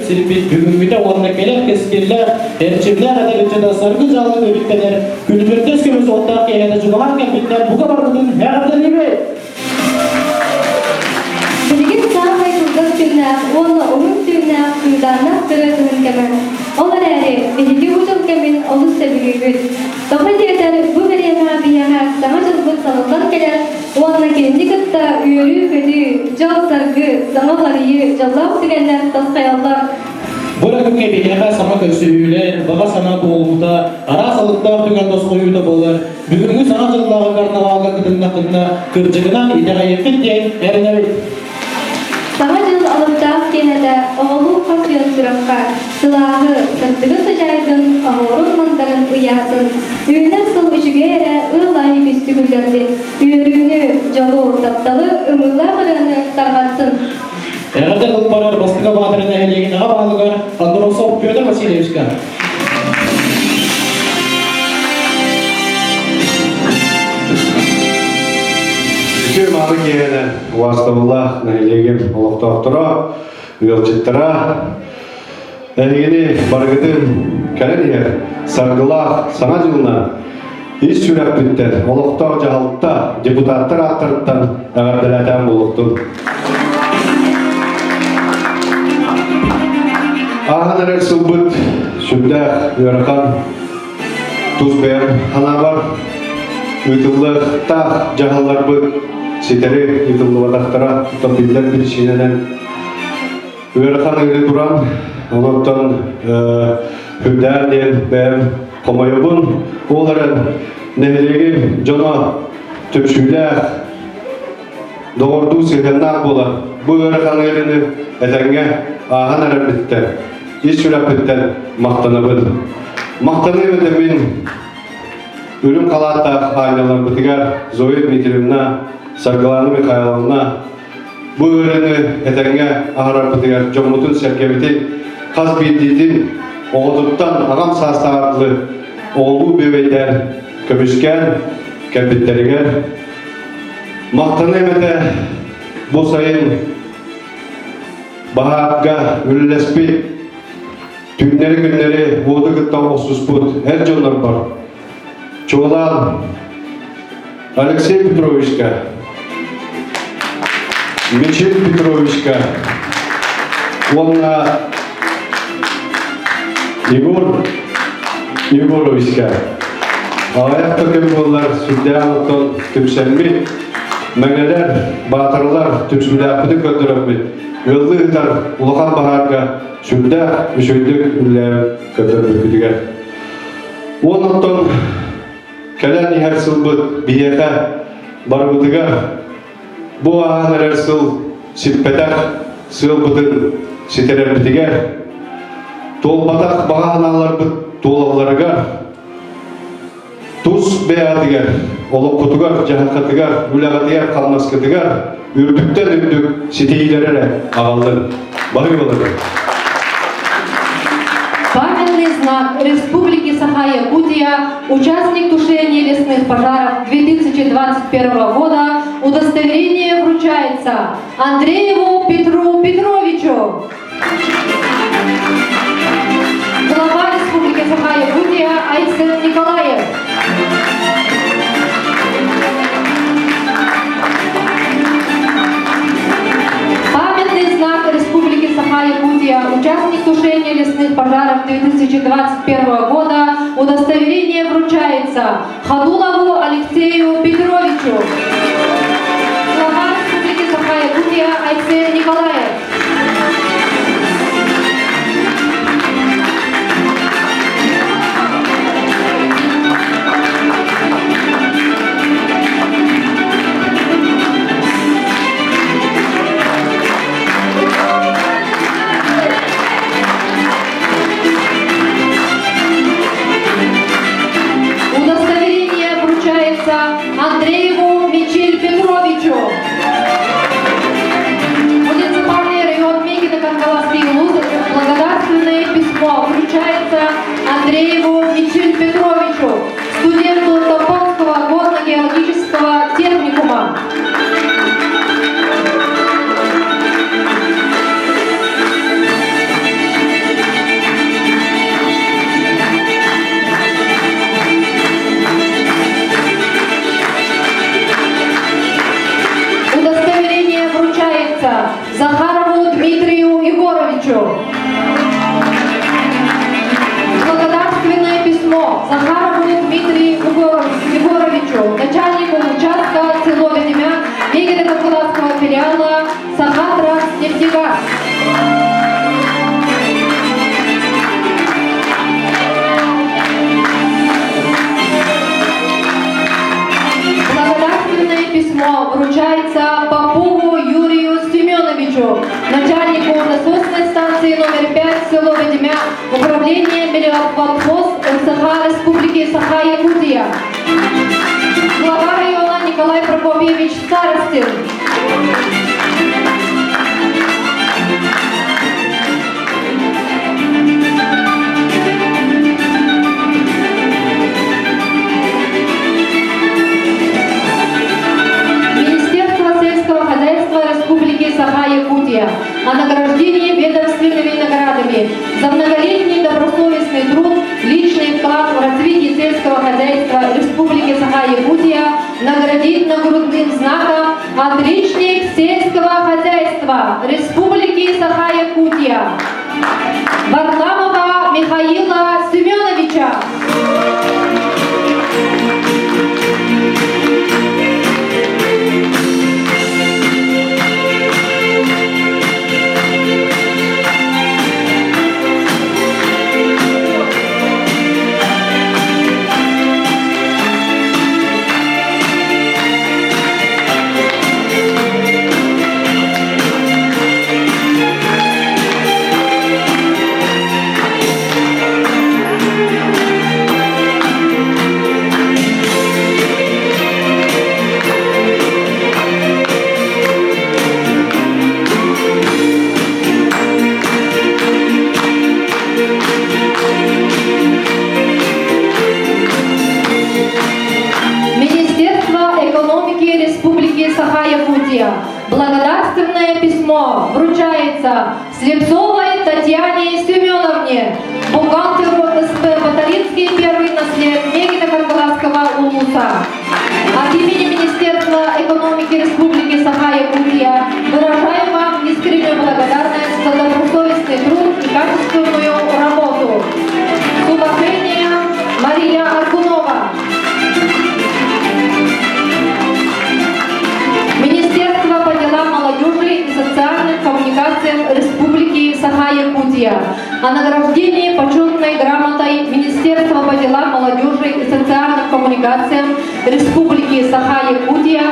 төрөөбүт сирбит бүгүҥҥүтэ уонна кэлэр кэскиллээх, эрчимнээх эдэр ыччата саргы-дьаалы өрүттэнэр күлүмүрдэс көмүс уоттаах киэһэтэ чугаһаан кэлбиттэр бука барбытын эҕэрдэлиибит! Билигин саамай кылгас күннээх уонна уһун түүннээх кыыдааннаах кыра кыһын кэмэ. Ол эрээри, биһиги бу дьыл кэмин олус сөбүлүүбүт. Тоҕо диэтэр, бу бириэмэҕэ биһиэхэ Саҥа дьылбыт салаллан кэлэр уонна кинини кытта үөрүү-көтүү, дьол-саргы, саҥа уларыйыы, дьоллоох түгэннэр тосхойоллор. Бу эрэ күҥҥэ биһиэхэ саҥа көрсүһүүлэр, баҕа санаа туолуута, араас алыптаах түгэн тосхойуута буолар. Бүгүҥҥү Саҥа дьыллааҕы карнавалга кытыннаххытына, кырдьыгынан итэҕэйиэххит диэн эрэнэбит. Саҥа дьыл алыптаах киэһэтэ оҕолуу хас үөн сүрэххэ сылааһы, сырдыгы сыдьаайдын, оһуорун-мандарын ыйаатын, үүнэр сыл үчүгэй эрэ ыал аайы күстүгүллэрдин, үөрүүнү, дьолу, тапталы, ымыылаах ырыаны тарҕатсын. Эҕэрдэ тыл барар Бастакы Баатара нэһилиэгин аҕа баһылыгар Андросов Петр Васильевичка. Үтүө мааны киэһэнэн убаастабыллаах нэһилиэгим олохтоохторо, ыалдьыттара, эһигини барыгытын кэлэн иһэр саргылаах Саҥа дьылынан ис сүрэхпиттэн олохтоох дьаһалта депутаттар ааттарыттан эҕэрдэлээтээн буолуохтун. Ааһан эрэр сылбыт сүрдээх ыарахан тус бэйэм санаабар ыытыллыахтаах дьаһалларбыт ситэри ыытыллыбатахтара биллэр биричиинэнэн ыарахан ыарыы туран онтон үрдээн диэн бэйэм хомойобун ол эрэн нэһилиэгим дьоно түмсүүлээх доҕордуу сыһыаннаах буолан бу ыарахан ыарыыны этэҥҥэ ааһан эрэрбиттэн ис сүрэхпиттэн махтанабын. Махтаныым этэ мин үрүҥ халааттаах аанньалларбытыгар Зоя Дмитриевна, Саргылана Михайловна бу ыарыыны этэҥҥэ аһарарбытыгар дьоммутун-сэргэбитин хас биирдиитин оҕотуттан аҕам саастааҕар дылы оҕолуу бүөбэйдээн көмүскээн кэлбиттэригэр махтаныам этэ бу сайын баһаарга үлэлэспит, түүннэри-күннэри уоту кытта охсуспут эр дьоннорбор, чуолаан Алексей Петровичка, Мичил Петровичка уонна Егор Егоровичка аҕыйах да күн буоллар сүрдээх оттон түмсэммит, мэҥэлэр, баатыралар түмсүүлээхпитин көрдөрөммүт, ыаллыы ыытар улахан баһаарга сүрдээх үчүгэйдик үлэлээбит көрдөрбүппүтүгэр. Уон оттон кэлэн иһэр сылбыт биһиэхэ барыбытыгар бу ааһан эрэр сыл сиппэтэх сыалбытын ситэрэрбитигэр, туолбатах баҕа санааларбыт туолалларыгар Тус бэйэҕитигэр, олоххутугар, дьаһалкатыгар, үлэҕитигэр, хамнаскытыгар үрдүктэн үрдүк ситиһиилэри эрэ аҕаллын. Баһыыбалары! Памятный знак Республики Саха-Якутия, участник тушения лесных пожаров 2021 года, удостоверение вручается Андрееву Петру Петровичу. Глава Республики Саха-Якутия Айсен Николаев. Памятный знак Республики Саха-Якутия, участник тушения лесных пожаров 2021 года, удостоверение вручается Хадулову Алексею Петровичу. Глава Республики Саха-Якутия Айсен Николаев. Удостоверение вручается Андрееву Мичель Петровичу. Муниципальный район Мегино-Кангаласский Улус благодарственное письмо вручается Андрееву Мичель Петровичу, студенту Топонского горно-геологического техникума. Благодарственное письмо Захарову Дмитрию Егоровичу, начальнику участка село Ведемя Мегино-Кангаласского филиала Сахатранснефтегаз. Благодарственное письмо вручается Попову Юрию Семеновичу, начальнику насосной станции номер 5 село Ведемя, управление Мелиоподхоз МСХ Республики Саха-Якутия. Глава района Николай Прокопьевич Старостин. Министерство сельского хозяйства Республики Саха-Якутия о награждении ведомственными наградами за многолетний добросовестный труд, личный вклад в развитие сельского хозяйства Республики Саха-Якутия наградить нагрудным знаком «Отличник сельского хозяйства Республики Саха-Якутия» Варламова Михаила Семеновича. Министерство экономики Республики Саха-Якутия. Благодарственное письмо вручается Слепцовой Татьяне Семеновне, бухгалтеру СП «Батаринский первый наслед Мегино-Кангаласского улуса. От имени Министерства экономики Республики Саха-Якутия выражаем вам искреннюю благодарность за добросовестный труд и качественную работу. С уважением, Мария Аргунова. Министерство по делам молодежи и социальным коммуникациям Республики Саха-Якутия о награждении почетной грамотой Министерства по делам молодежи и социальным коммуникациям Республики Саха-Якутия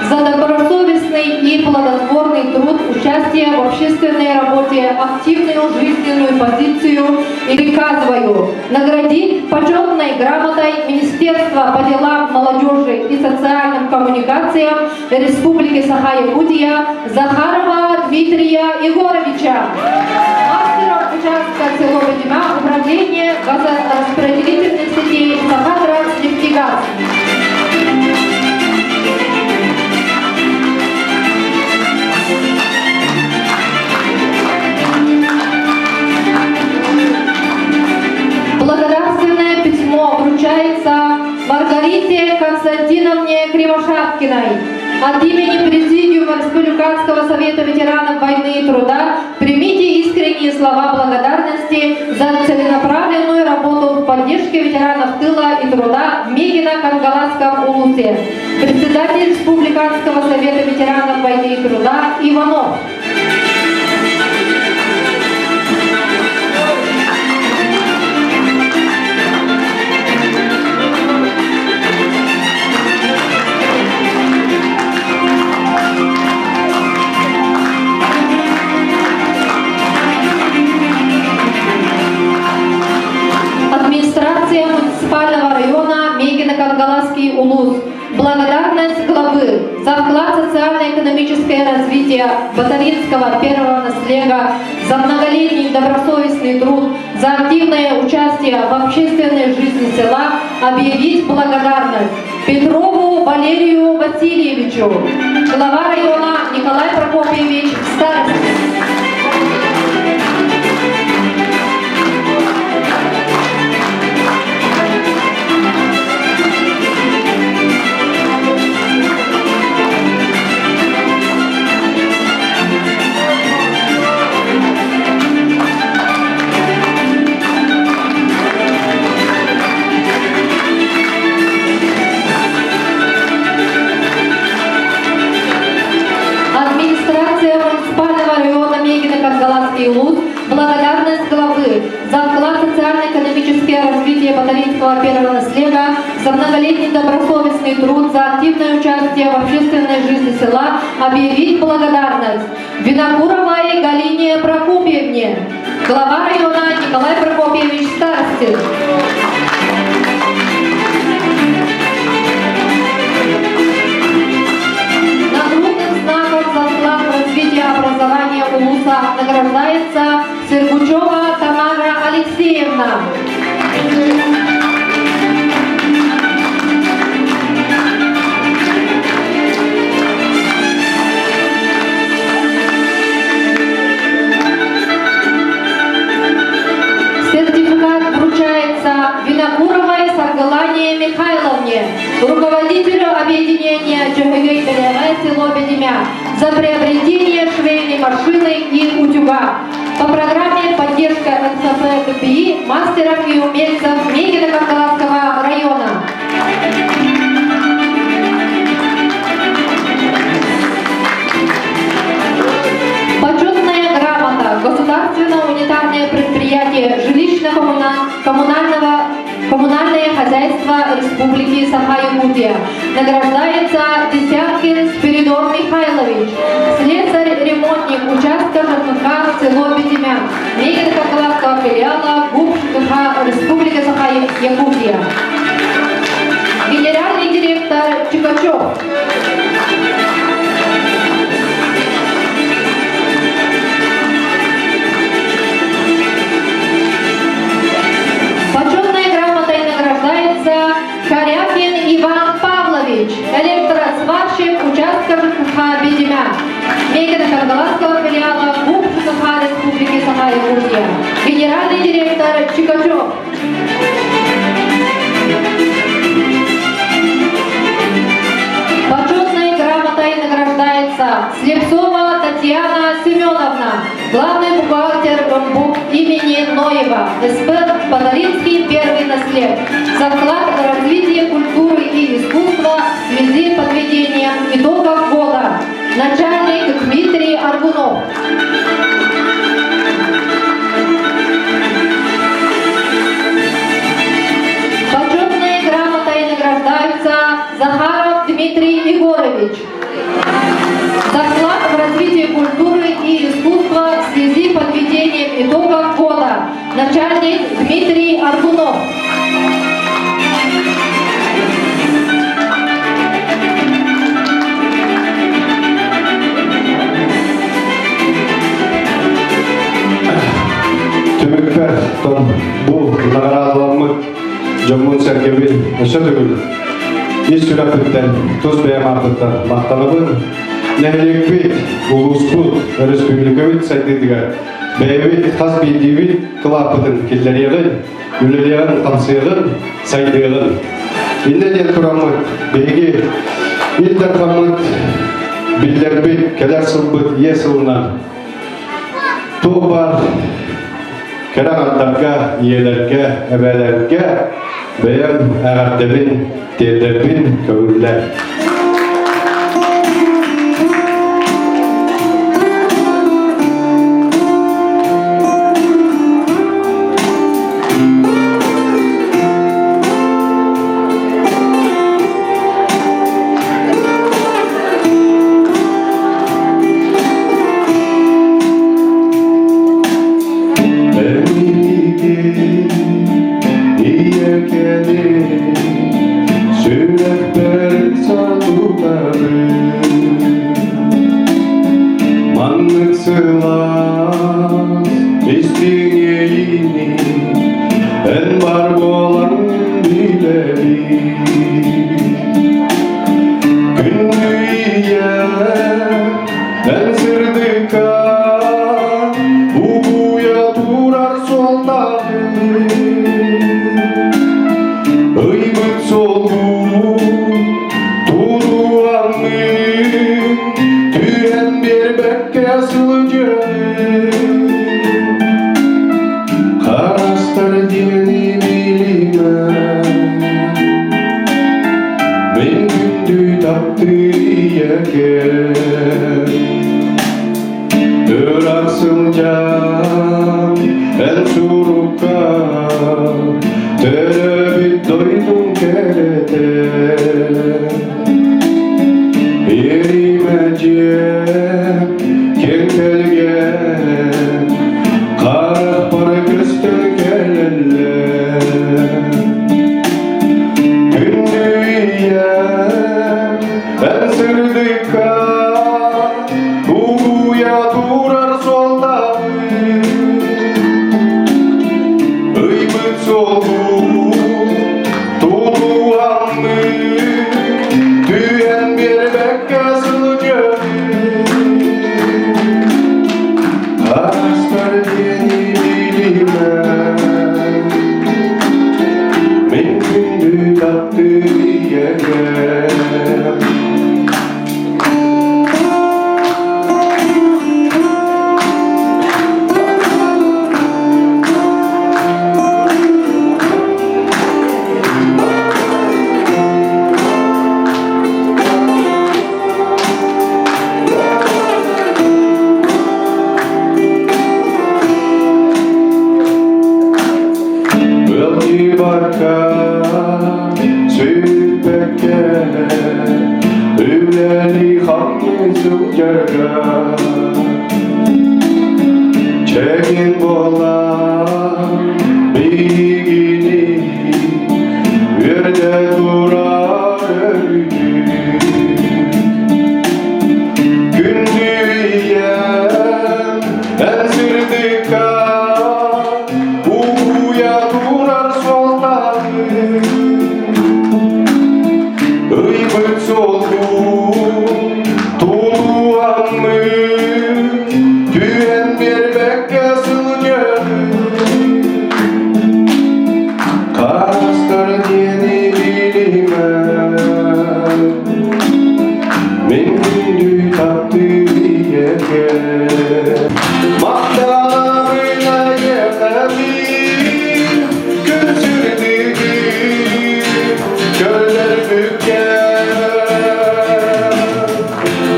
за добросовестный и плодотворный труд, участие в общественной работе, активную жизненную позицию и приказываю наградить почетной грамотой Министерства по делам молодежи и социальным коммуникациям Республики Саха-Якутия Захарова Дмитрия Егоровича, мастера участка село Ведема, управление газораспределительных сетей Сахатранснефтегаз. Благодарственное письмо вручается Маргарите Константиновне Кривошапкиной. От имени Президиума Республиканского совета ветеранов войны и труда примите искренние слова благодарности за целенаправленную работу в поддержке ветеранов тыла и труда в Мегино-Кангаласском улусе. Председатель Республиканского совета ветеранов войны и труда Иванов. Администрация муниципального района Мегино-Кангаласский улус. Благодарность главы за вклад в социально-экономическое развитие Батаринского первого наслега, за многолетний добросовестный труд, за активное участие в общественной жизни села объявить благодарность Петрову Валерию Васильевичу, глава района Николай Прокопьевич Старостин. Благодарность главы за вклад в социально-экономическое развитие Батарейского первого наслега, за многолетний добросовестный труд, за активное участие в общественной жизни села объявить благодарность Винокуровой Галине Прокопьевне, глава района Николай Прокопьевич Старостин. Нагрудным знаком за вклад в развитие образования УЛУСа награждается Сергучева Тамара Алексеевна. Сертификат вручается Винокуровой Саргалане Михайловне, руководителю объединения Чехогей БЛВ село Бедемя за приобретение швейной машины и утюга. По программе «Поддержка НСП ГПИ» мастеров и умельцев Мегино-Кангаласского района. Почетная грамота Государственное унитарное предприятие жилищно-коммунального Коммунальное хозяйство Республики Саха-Якутия. Награждается Десяткин Спиридон Михайлович, слесарь-ремонтник участка ЖКХ село Бетемян, Мегино-Кангаласского филиала ГУП ЖКХ Республики Саха-Якутия. Генеральный директор Чикачев. Почетной грамотой награждается Корякин Иван Павлович, электросварщик участка ЖКХ «Бедемя», Мегино-Кангаласского филиала ГУП ЖКХ Республики Саха-Якутия, генеральный директор Чикачев. Почетной грамотой награждается Слепцова Татьяна Семеновна, главный бухгалтер МБУК имени Ноева, СП Подолинский первый наслед, за вклад в развитие культуры и искусства в связи с подведением итогов года. Начальник Дмитрий Аргунов. Почетной грамотой награждаются Захаров Дмитрий Егорович. За вклад в развитие культуры и искусства в связи с подведением итогов года. Начальник Дмитрий Аргунов. Түмүкпэр том бу наҕараадаламмыт дьоммун сэргэбин өссө төгүл ис сүрэхпиттэн тус бэйэм ааппыттан махтанабын. Нэһилиэкпит, улууспут, өрөспүүбүлүкэбит сайдыытыгар бэйэбит хас биирдиибит кылааппытын киллэриэҕин, үлэлиэҕин, хамсыаҕын, сайдыаҕын. Иннэ диэн тураммыт биһиги Ил Дархаммыт биллэрбит кэлэр сылбыт ийэ сылынан туох баар кэрэ аҥардарга, ийэлэргэ, эбээлэргэ бэйэм эҕэрдэбин тиэрдэрбин көҥүллэр. Маннык сылаас истиҥ эн бар буолан билэбин Күндү ийэ эн сырдыкка угуйа турар суолтаҕын Ыйбыт суолгун тутуаммын түһэн биэрбэккэ сылдьабын Харастар диэни билимэ Мин күндү таптыыр ийэкэм Ыраах сылдьан Эн сурукка төрөөбүт дойдуҥ кэрэтэ Иэримэ дьиэ киэҥ тэлгэн харахпар көстөн кэлэллэр Күндү ийэм эн сырдыкка Угуйа турар суолтабын Ыйбыт суолу тутуһаммын Түһэн биэрбэккэ сылдьабын Астар диэни билимэ Мин күндү таптыыр ийэм. Ыалдьыбакка, сүппэккэ, үлэлии-хамныы сылдьарга Чэгиэн буолан биһигини үөрдэ турар өрүтү Күндү ийэм эн сырдыкка угуйа турар суолтаҕын Ыйбыт суолгун тутуһаммын түһэн биэрбэккэ сылдьабын Хаастар диэни билимэ Мин күндү таптыыр ийэгэ Махтанабын эйиэхэбин күн сирдигин көрдөрбүккэ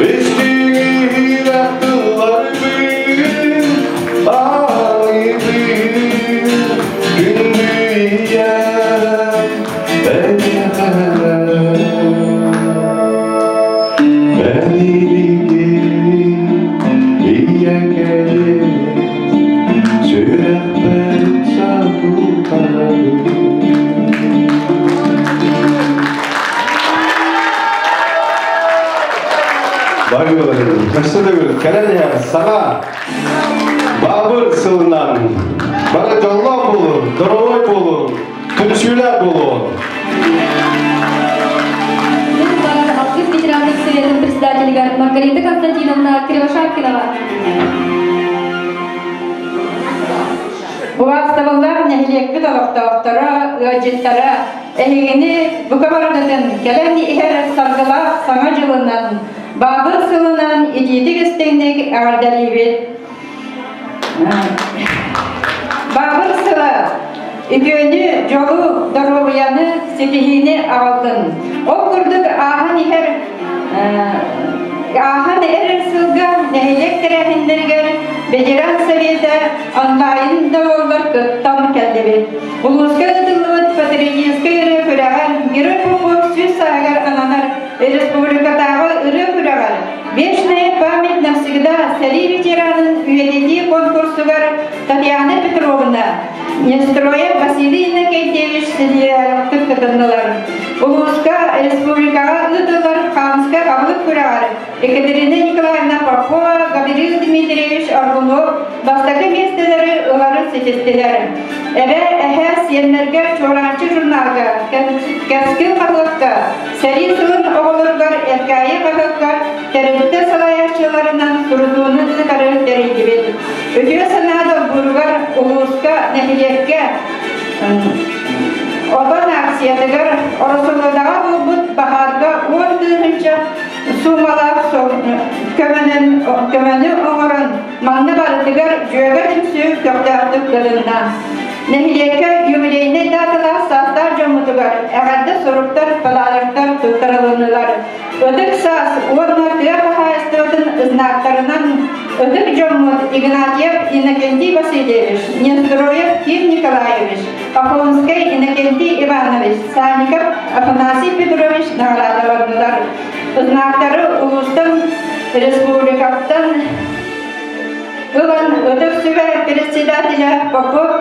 Истиҥ-иһирэх тылларбын аҕыйбын күндү ийэм эйиэхэ Эн ийэкэлин сүрэхпэр сатутарабын. Өссө төгүл кэлэн иһэр саҥа Баабыр сылынан бары дьоллоох буолун, доруобай буолун, түмсүүлээх буолун! Алгыс ветеранов Советын председателигэр Маргарита Константиновна Кривошапкинова. Убаастабыллаах нэһилиэкпит олохтоохторо, ыалдьыттара, эһигини бука барыгытын кэлэн иһэр саргылаах Саҥа дьылынан, Баабыр сылынан итиитик-истиҥник эҕэрдэлиибит! Баабыр сыла үтүөнү, дьолу, доруобуйаны, ситиһиини аҕаллын. Ол курдук ааһан иһэр ааһан эрэр сылга нэһилиэк тэрээһиннэригэр ветеран совета онлайн да буоллар кыттан кэллибит. Улууска ыытыллыбыт патриотическай ырыа күрэҕэр Герой Попов сүүс сааһыгар ананар республикатааҕы ырыа күрэҕэр Вечная память навсегда сэрии ветеранын үйэтитии конкурсугар Татьяна Петровна, Нестроев Василий Иннокентьевич ситиһиилээхтик кытыннылар. Улууска, республикаҕа ыытыллар Хамска хабылык күрэҕэр Екатерина Николаевна Попова, Гаврил Дмитриевич Аргунов бастакы миэстэлэри ылары ситистилэр. Эбэ, эһэ, сиэннэргэ Чуораанчы журналга, Кэскил хаһыакка Сэрии сылын оҕолоругар Эркээйи хаһыакка тэрилтэ салайааччыларынан сурутууну ыытары тэрийдибит. Үтүө санаа долбууругар улууска, нэһилиэккэ отон акциятыгар Ороссолуодаҕа буолбут баһаарга 10 тыһыынча суумалаах көмөнөн көмөнү оҥорон манна барытыгар дьүөгэ түмсүү көхтөөхтүк кытынна. Нэһилиэккэ юбилейнай даталаах саастаах дьоммутугар эҕэрдэ суруктар, подароктар туттарылыннылар. Ытык саас уонна тыа хаһаайыстыбатын хаһаайыстыбатын знактарынан ытык дьоммут Игнатьев Иннокентий Васильевич, Неустроев Ким Николаевич, Поклонскай Иннокентий Иванович, Санников Афанасий Петрович наҕараадаланнылар. Знактары улуустан, республикаттан ылан Ытык Сүбэ председателя Попов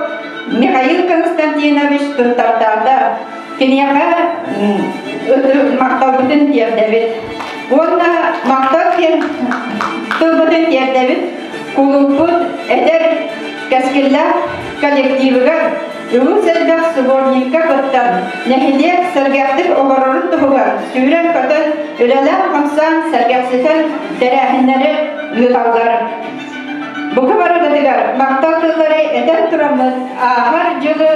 Михаил Константинович туттардаата. Киниэхэ махталбытын тиэрдэбит. Уонна махтал диэн тылбытын тиэрдэбит. Кулууппут эдэр кэскиллээх коллективыгар үгүс элбэх субботникка кыттан, нэһилиэк сэргэхтик олорорун туһугар сүүрэн-көтөн, үлэлээн-хамсаан сэргэхситэн тэрээһиннэри ыыталлар. Бука барыгытыгар махтал тыллары этэн тураммыт ааһар дьылы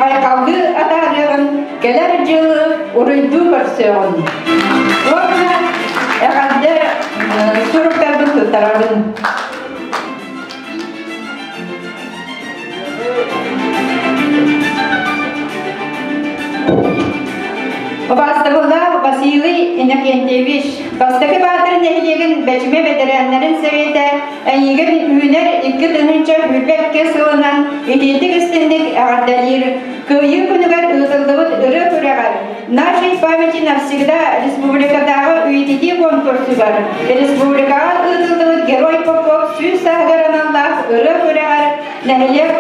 айхаллыы атаарыаҕын, кэлэр дьылы уруйдуу көрсүөҕүн. Уонна эҕэрдэ суруктарбын туттарабын. Убаастабыллаах Василий Иннокентьевич, Бастакы Баатыр нэһилиэгин Бэчимэ бэтэрээннэрин сэбиэтэ эйигин үүнэр 2022 сылынан итиитик истинник эҕэрдэлиир. Кыайыы күнүгэр ыытыллыбыт ырыа күрэҕэр «Нашей памяти навсегда» республикатааҕы үйэтитии конкурсугар республикаҕа ыытыллыбыт Герой Попов 100 сааһыгар аналлаах ырыа күрэҕэр нэһилиэк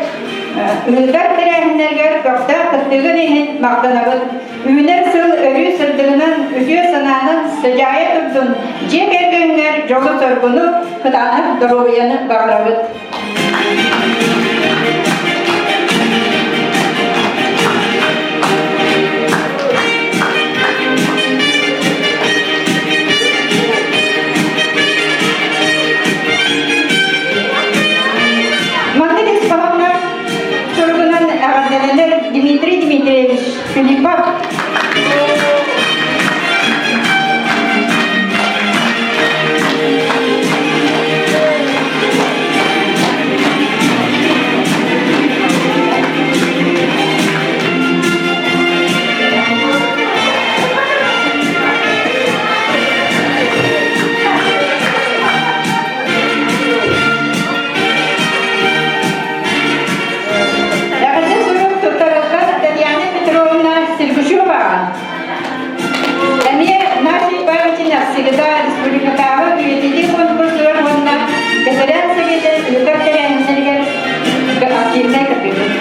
ыытар тэрээһиннэригэр көхтөөх кыттыыгын иһин махтанабыт. Үүнэр сыл өрүү сырдыгынан, үтүө санаанан сыдьаайа турдун, дьиэ кэргэҥҥэр дьолу-соргуну, кытаанах доруобуйаны баҕарабыт. Маннык ис хоһооҥҥо суругунан эҕэрдэлэнэр Дмитрий Дмитриевич Филиппов. Эҕэрдэ сурук туттарыллар Татьяна Петровна Сергучеваҕа. Эмиэ «Нашей памяти навсегда» республикатааҕы үйэтитии конкурсугар уонна бэтэрээн сэбиэтин ыытар тэрээһиннэригэр активнай кыттыыбыт.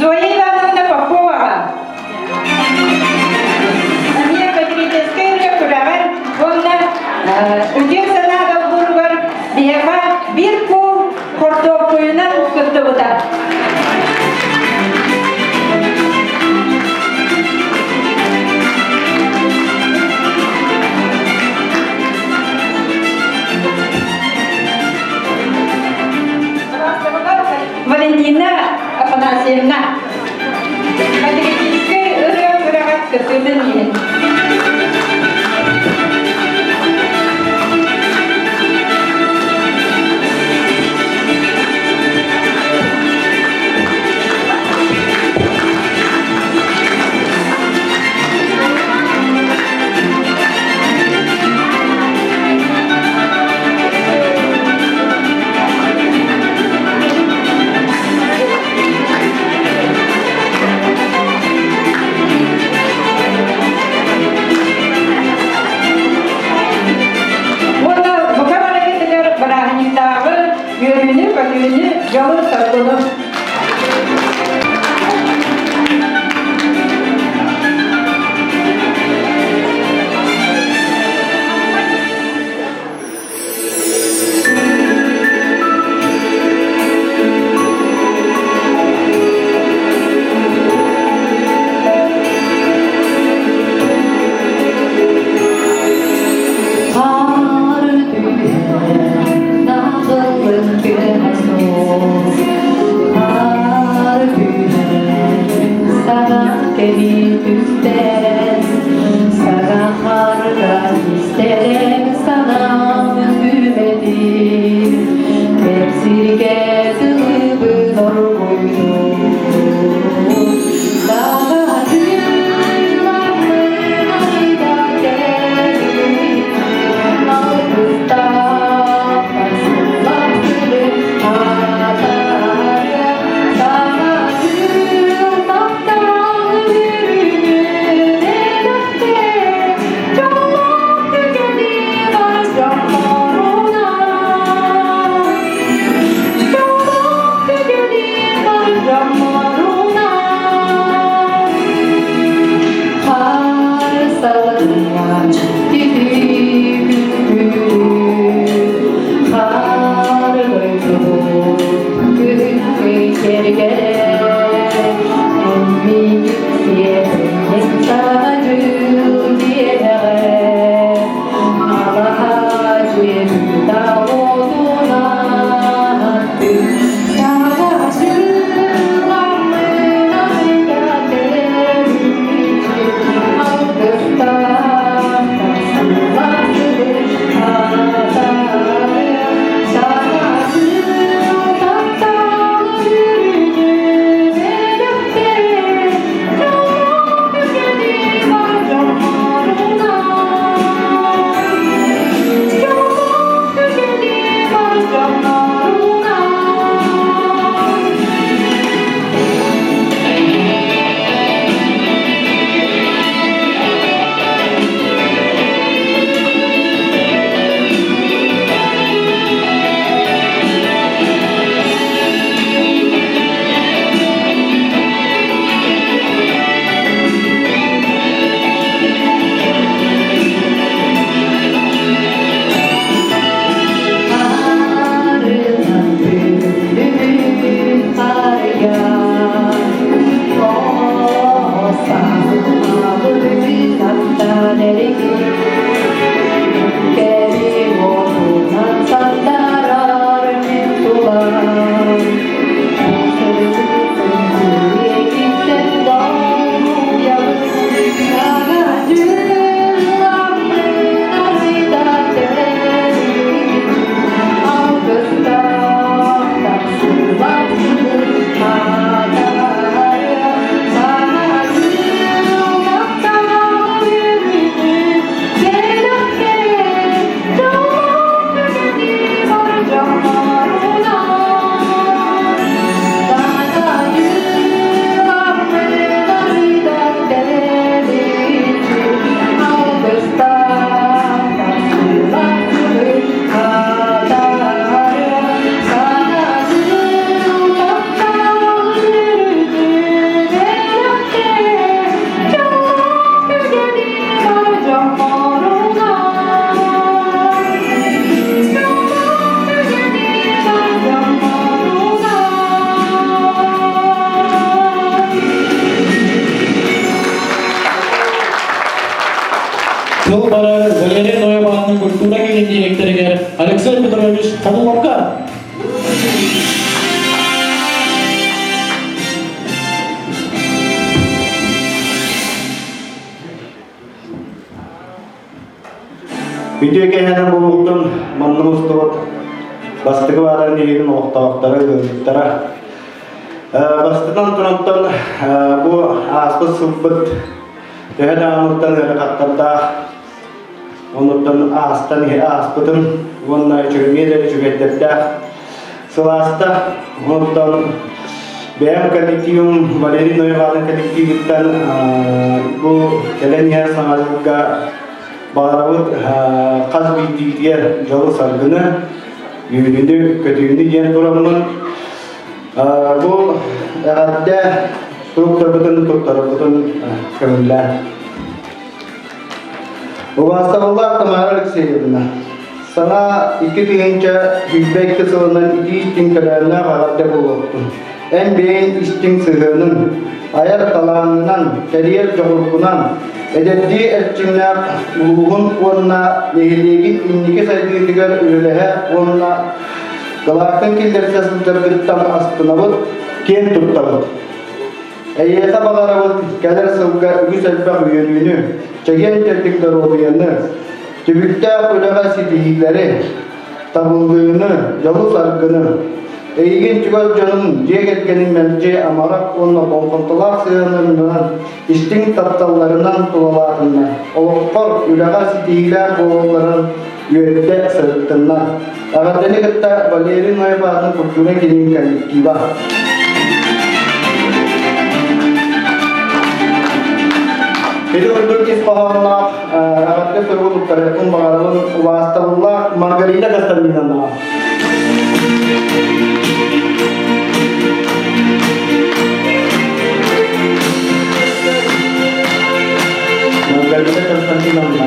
Зоя Ивановна Поповаҕа эмиэ патриотическай үлэ күрэҕэр уонна үтүө санаа долгуругар биһиэхэ биир куул хортуоппуйунан кыттыбыта. Валентина Афанасьевна, патриотическай ырыа күрэҕэр кыттыытын иһин. Уонна бука барыгытыгар бырааһынньыктааҕы үөрүүнү-көтүүнү, дьолу-соргуну. Хаар түһэн наҕыллык тыаһа суох, хаар түһэн саҥа кэми түстээн, саҥа харга истэрэ. киэргэнэр. Эн миигин сиэтинньик саҥа дьыл диэтэҕэ, Алаһа дьиэбит уотунан Саҥа дьыл аммынан тэбиччи Алгыстаах Тыл барар Валерий Ноеванның культура киинин директорыгар Алексей Петрович Ходуловка. Үтүө кэһэнэн булуохтун манна мустубут бастакы баатар нэһилиэгин олохтоохторо, ыалдьыттара. Бастатан турантан бу ааспыт сылбыт төһө даҕаныттан ыарахаттардаах, онуттан аастан ааспытын уонна үчүгэйгэ да үчүгэйдэрдээх сылааста. Онуттан бэйэм коллективым Валерий Ноеватын коллективиттан бу кэлэн иһэр саҥа дьылга баҕарабыт хас биирдиибитигэр дьолу-саргыны, үөрүүнү, көтүүнү диэн тураммын бу эҕэрдэ суруктарбытын туттарарбытын көҥүллээн. Убаастабыллаах Тамара Алексеевна, саҥа 2022 сылынан итии истиҥ төлөөннөөх эҕэрдэ буолуохтун. Эн бэйэҥ истиҥ сыһыаныҥ, айар талааҥҥынан, тэрийэр дьоҕургунан, эдэрдии эрчимнээх улууһун уонна нэһилиэгин инники сайдыытыгар үлэлэһэ уонна кылааккын киллэрсэ сылдьаргыттан астынабыт, киэн туттабыт. Эйиэхэ баҕарабыт кэлэр сылга үгүс элбэх үөрүүнү, чэгиэн-чэбдик доруобуйаны, түбүктээх үлэҕэ ситиһиилэри, табыллыыны, дьолу-саргыны. Эйигин чугас дьонуҥ, дьиэ кэргэниҥ мэлдьи амарах уонна болҕомтолоох сыһыаннарынан, истиҥ тапталларынан тулалаатыннар, олоххор үлэҕэ ситиһиилээх буолалларын үөрдэ сырыттыннар. Эҕэрдэни кытта Валерий Ноев аатын культура киинин коллектива. Ити курдук ис хоһоонноох эҕэрдэ суругу туттарыахпын баҕарабын убаастабыллаах Маргарита Константиновнаҕа. Маргарита Константиновна.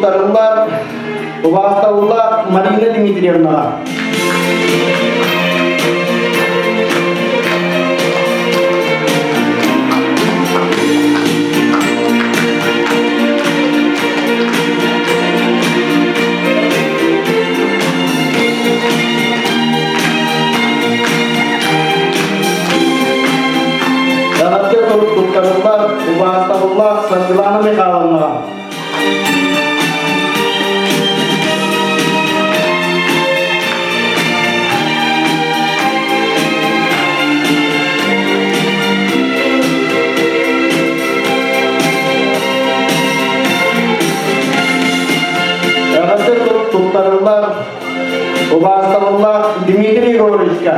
туттарыллар убаастабыллаах Марина Дмитриевнаҕа. Эҕэрдэ сурук туттарыллар убаастабыллаах Саргылана Михайловнаҕа. Эҕэрдэ сурук туттарыллар убаастабыллаах Дмитрий Егоровичка.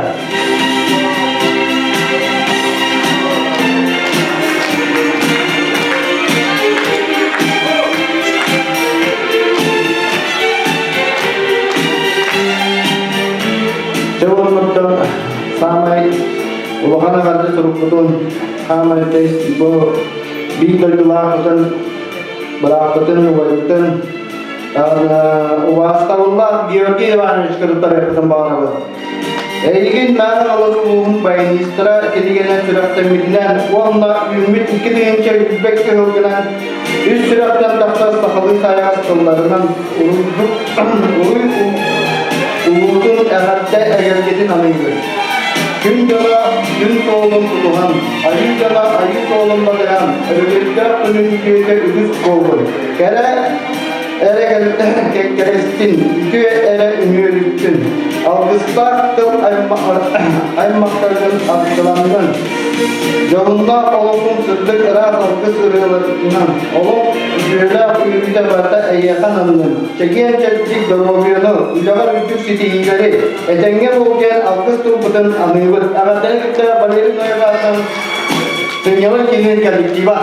Дьэ уоннуттан саамай улахан эҕэрдэ сурукпутун хаамай бу биир дойдулаахпытын бырааппытын убайбытын убаастабыллаах Георгий Иванович кытары баҕарабыт. Эйигин Мэҥэ Хаҥалас улууһун баянистара кинигэнэн сүрэхтэммитинэн уонна үүммүт 2000 үрбэт кыһылгынан үс сүрэхтэн тахсар сахалыы сайаҕас тылларынан уруй улуутун эҕэрдэ эгэлгэтин аныыбыт. Күн дьоно күн суолун тутуһан, айыы дьоно айыы суолун батыһан, өрөгөйдөөх күнүн үтүөтэ үгүс буоллун. Кэрэ эрэ кэккэлэстин, үтүө эрэ үмүөрүттүн, алгыстаах тыл аймахтаргын аргыланнын, дьоһуннаах олоҕун сырдык ыраас алгыс ырыаларынан, олох үтүөлээх үөрүүтэ барыта эйиэхэ ананнын, чэгиэн-чэбдик доруобуйаны, үлэҕэр үрдүк ситиһиилэри, этэҥҥэ буол диэн алгыс тылбытын аныыбыт. Эҕэрдэни кытта Валерий Ноев аатынан Сынньалаҥ киинин коллектива.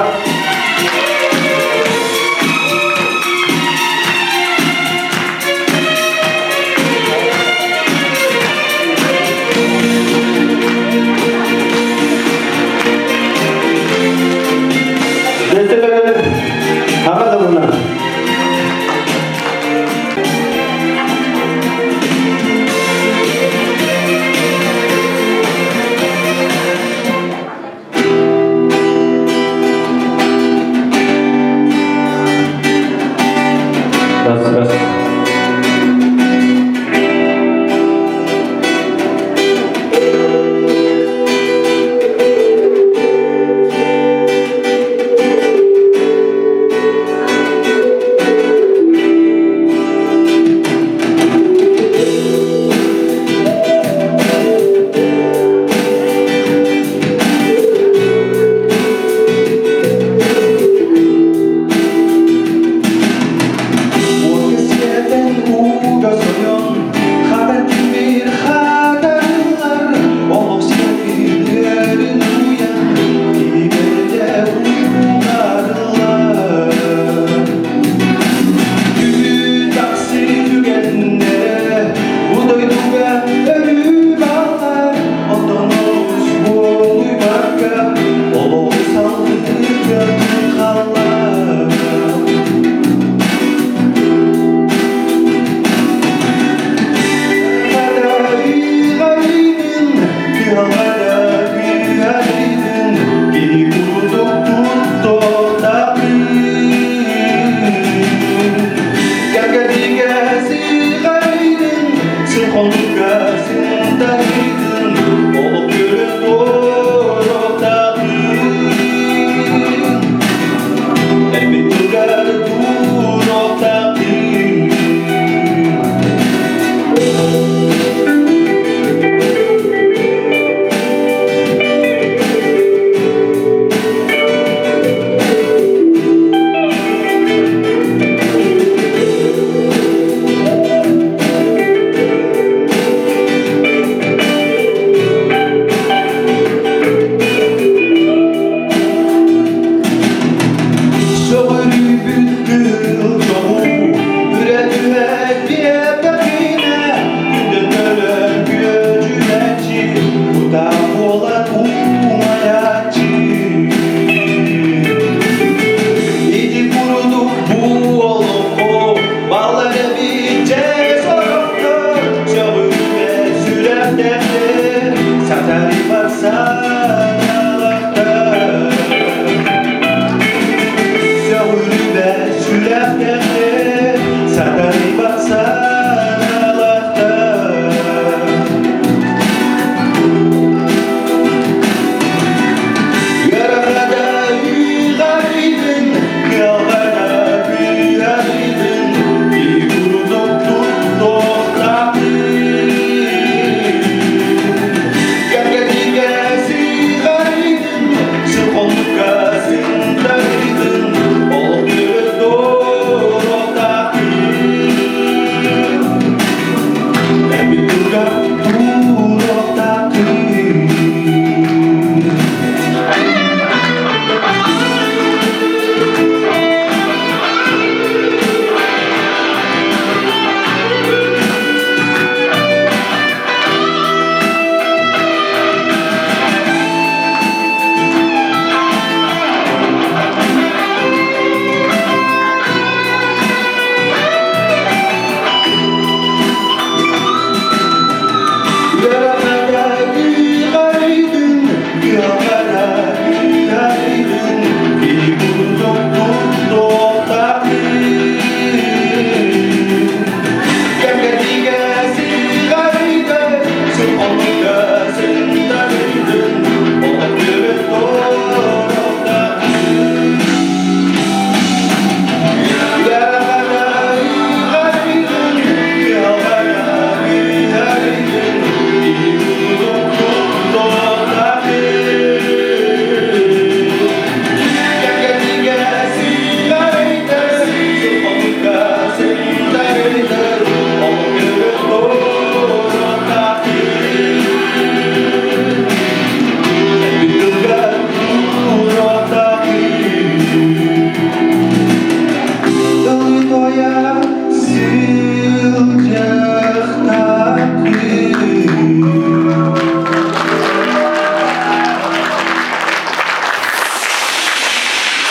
Дьэттэлэр аҕа тылынан. Сүрэхтээхтэр сатарыйбат санаалаахтар. Сөҕүрүбэт сүрэхтээхтэр сатарыйбат санаалаахтар. Ыарахата ыарыйдын, кыалҕана кыарыйдын, курдук туттуохтаахтын. Кэргэтигэ сыҕарыйдын, сылхонукка сынтарыйдын, олох төрүт туруохтаахтын. Эппит тылга туруохтаахтын.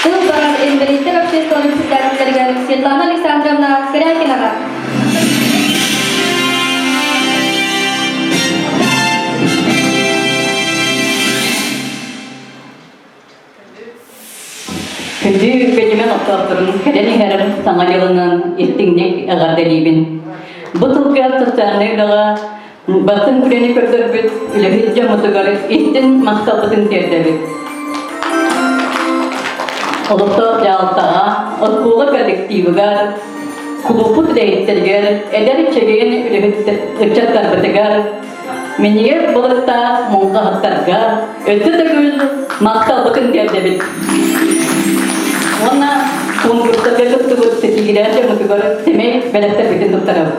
Тыл барар инбэлииттэр обществоларын председателлэригэр Светлана Александровна Корякинаҕа. Күндү Бэдьимэн оттоохторун кэлэн иһэр саҥа дьылынан истиҥник эҕэрдэлиибин. Бу тылга социальнай үлэҕэ бастыҥ үлэни көрдөрбүт үлэһит дьоммутугар истин махталбытын тиэрдэбит. Олохтоох дьаһалтаҕа, оскуола коллективыгар, кулууппут үлэһиттэригэр, эдэр чэгиэн үлэһит ыччаттарбытыгар Минньигэс балыктаах муҥхаһыттарга өссө төгүл махталбытын тиэрдэбит. Уонна конкурстарга кыттыбыт ситиһиилээх дьоммутугар сэмэй бэлэхтэрбитин туттарабыт.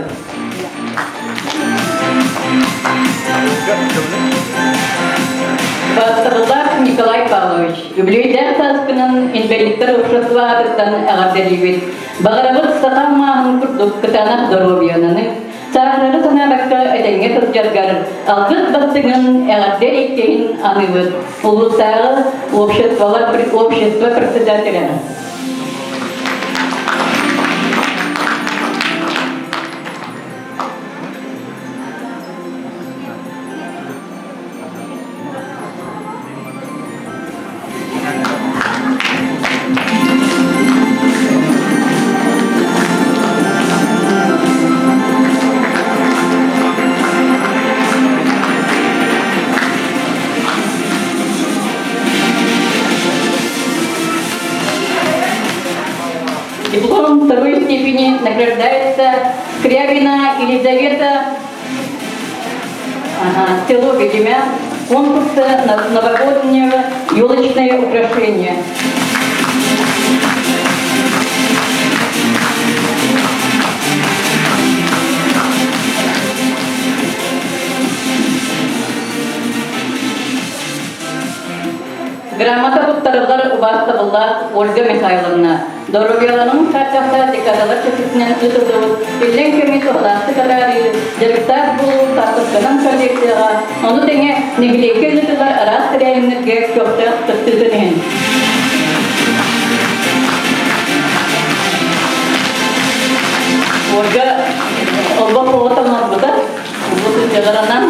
Бастабыллаах Николай Павлович, үбүлүөйдээх сааскынан инбэлииттэр общество аатыттан эҕэрдэлиибит. Баҕарабыт саха мааһын курдук кытаанах доруобуйаны, Сааһырары санаабакка этэҥҥэ сылдьаргар алгыс бастыҥын эҕэрдэ иккиһин аныыбыт. Улуустааҕы обществолар общество председателя. Диплом второй степени награждается Скрябина Елизавета Ага, село Бегемя, конкурса на новогоднее елочное украшение. Грамота туттарыллар убаастабыллаах Ольга Михайловна, доруобуйаларын хааччахтаах декадалар чэрчитинэн ыытыллыбыт иллэҥ кэми туһалаахтык араарыы, дьарыктаах буолуу хаартысканан коллекцияҕа, ону тэҥэ нэһилиэккэ ыытыллар араас тэрээһиннэргэ көхтөөх кыттыытын иһин. Ольга олбох оҕото оҥорбута, бу сылдьаларанан.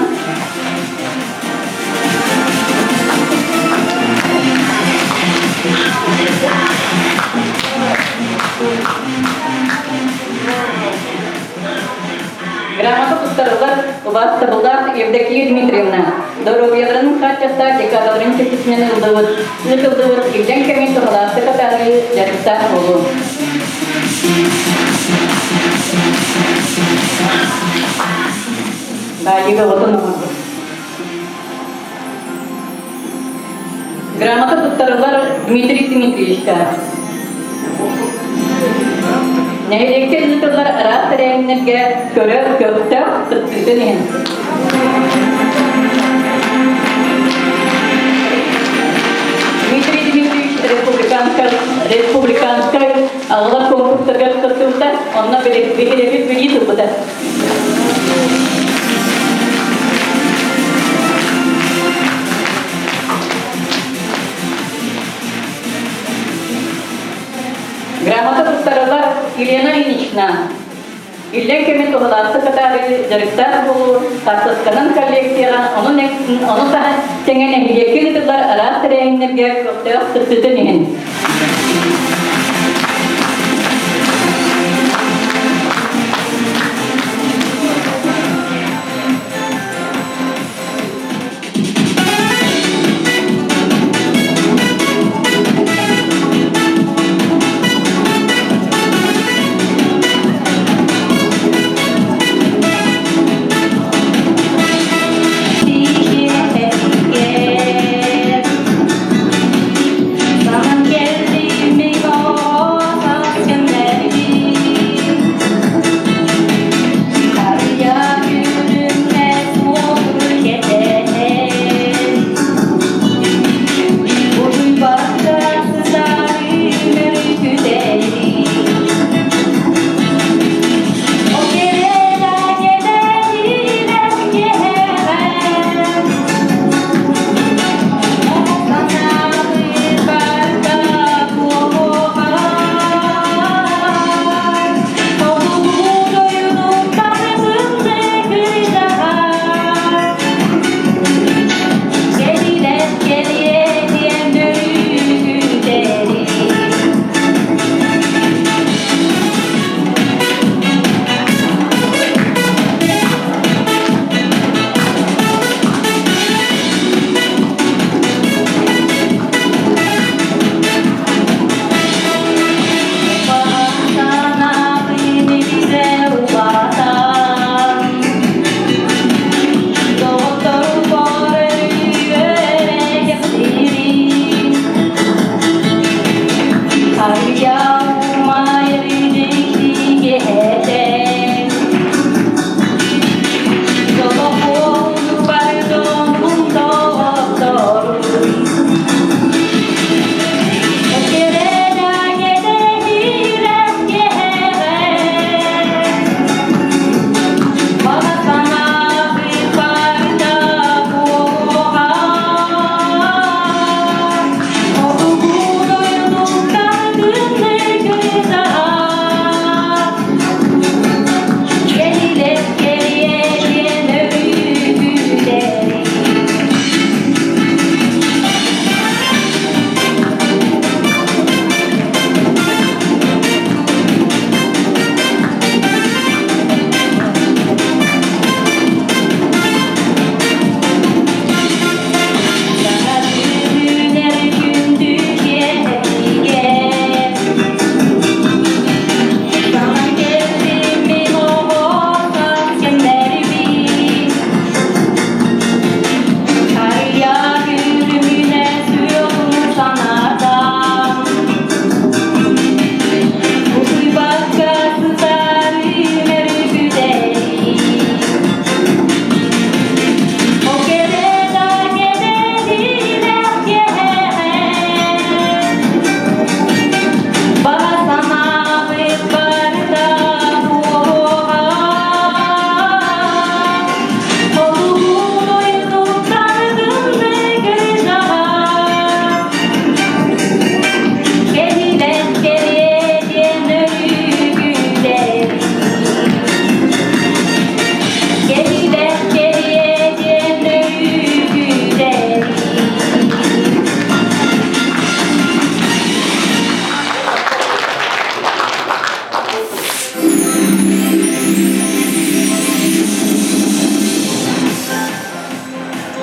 Убаастабыллаах Евдокия Дмитриевна, доруобуйаларын хааччахтаах декадаларын чэрчитинэн ыллыбыт, ыытыллыбыт иллэҥ кэмин туһалаахтык атаарыы дьарыктаах буолуо. Баайыыга отун оҥорбут. Грамота туттарыллар Дмитрий Дмитриевичка. Нэһилиэккэ ыытыллар араас тэрээһиннэргэ көрөр көхтөөх кыттыытын иһин. Дмитрий Дмитриевич республиканскай, республиканскай аҕалар конкурстарыгар кыттыбыта, онно биһирэбил билии ылбыта. Грамота туттарылар Елена Ильинична. Иллэҥ кэми туһалаахтык атаарыы дьарыктаах буолуу, хаартысканан коллекцияҕа, ону, ону таһан тэҥэ нэһилиэккэ ыытыллар араас тэрээһиннэргэ көхтөөх кыттыытын иһин. Саман.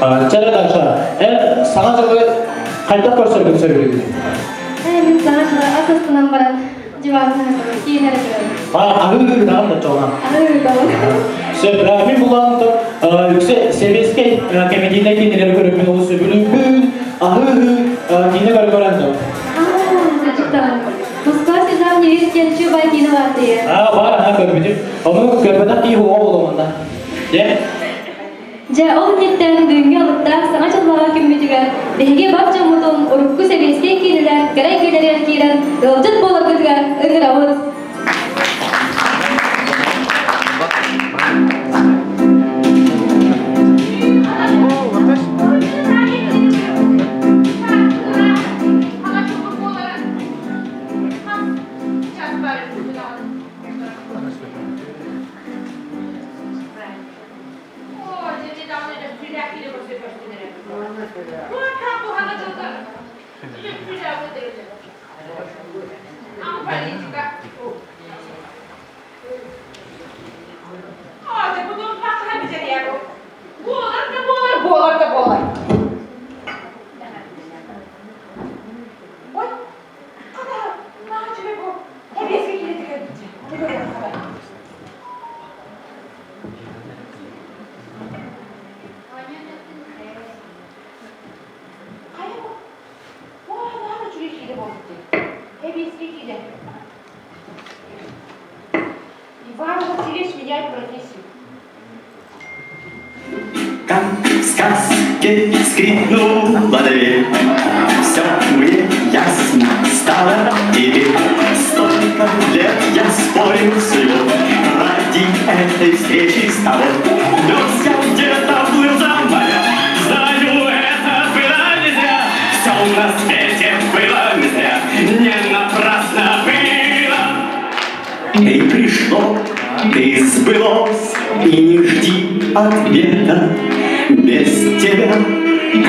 Чэ, Даша, эн саҥа дьылы хайдах көрсөргүн сөбүлүүгүн? Мин саҥа дьылы ас астынан баран диванна киин эрэ көрөбүн. Аһыы даҕан да чоҕа. Аһыы даҕан. Сөп, мин булаан үксэ сэбиэскэй кэмедийнэй киинэлэри көрөбүн олус сөбүлүүбүн. Аһыы киинэ көрө-көрөн да. Москва слезам не верит диэн үчүгэй киинэ баар дии. Аа, баар, аха көрбүтүм. Ону көрбөтөх киһи уоҕа буолуомунна. Дьэ. Дьэ, ол инниттэн бүгүҥҥү алыптаах Саҥа дьыллааҕы күммүтүгэр биһиги бар дьоммутун урукку сэбиэскэй киинэлэр кэрэ эйгэлэригэр киирэн ыалдьыт буоларгытыгар ыҥырабыт. Как в сказке скрипнула дверь, Все мне ясно стало теперь. Столько лет я спорил с Ради этой встречи с тобой. Вез я где-то плыл за моря, Знаю, это было не зря. Все на свете было не зря, Не напрасно было. И пришло, и сбылось, и не жди ответа. Без тебя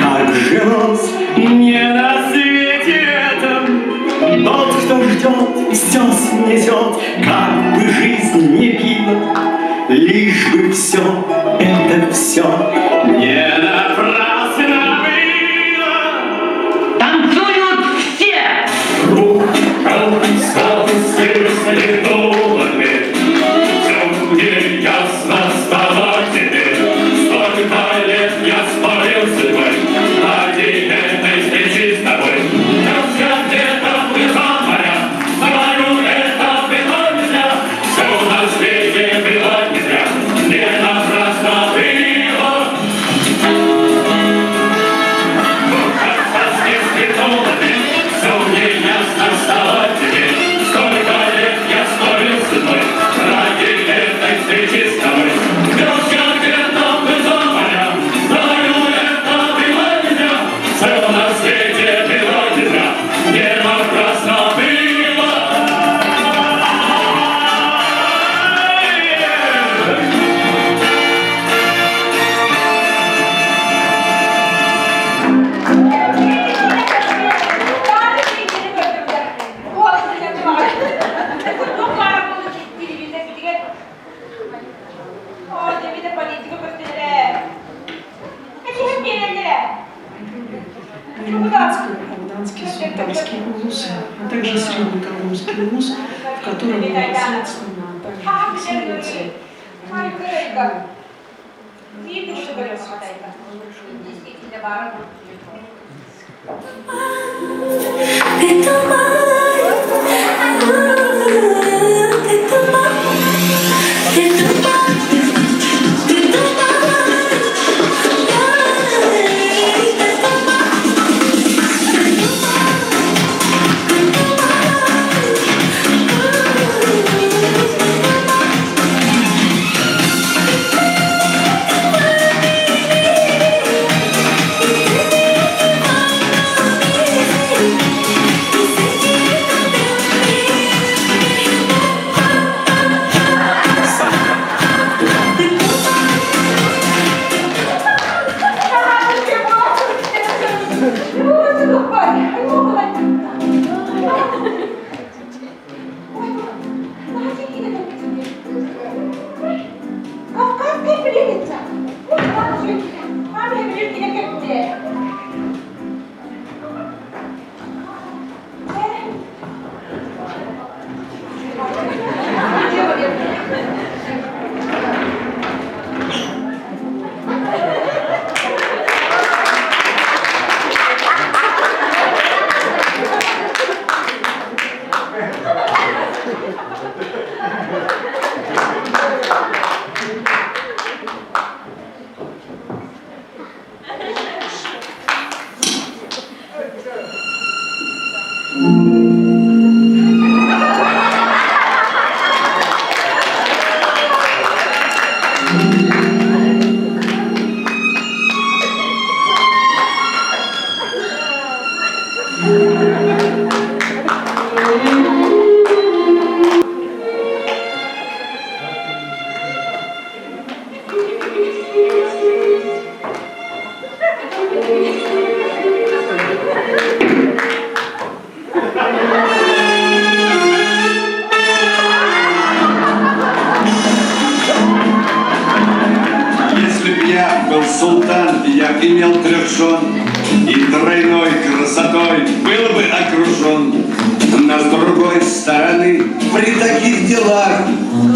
как жилось мне на свете этом. Тот, кто ждет, все снесет, как бы жизнь не била, лишь бы все это все не напрасно было. Танцуют все! Рук, солнце дверь, Все мне ясно стало теперь. Столько лет я спорил с судьбой ради этой встречи с тобой. Я где-то плыл за моря, знаю, это было не зря. Все на свете было не зря, не напрасно было. Все мне ясно стало теперь. Столько лет я спорил с судьбой ради этой встречи с тобой. Вез я где-то плыл за моря, знаю, это было не зря. Все на свете было не зря, не напрасно было. Алданский, Сунтарский улусы, а также Среднеколымский улус, в котором непосредственно также фиксируется Thank you. я имел трех жен И тройной красотой был бы окружен. Но с другой стороны, при таких делах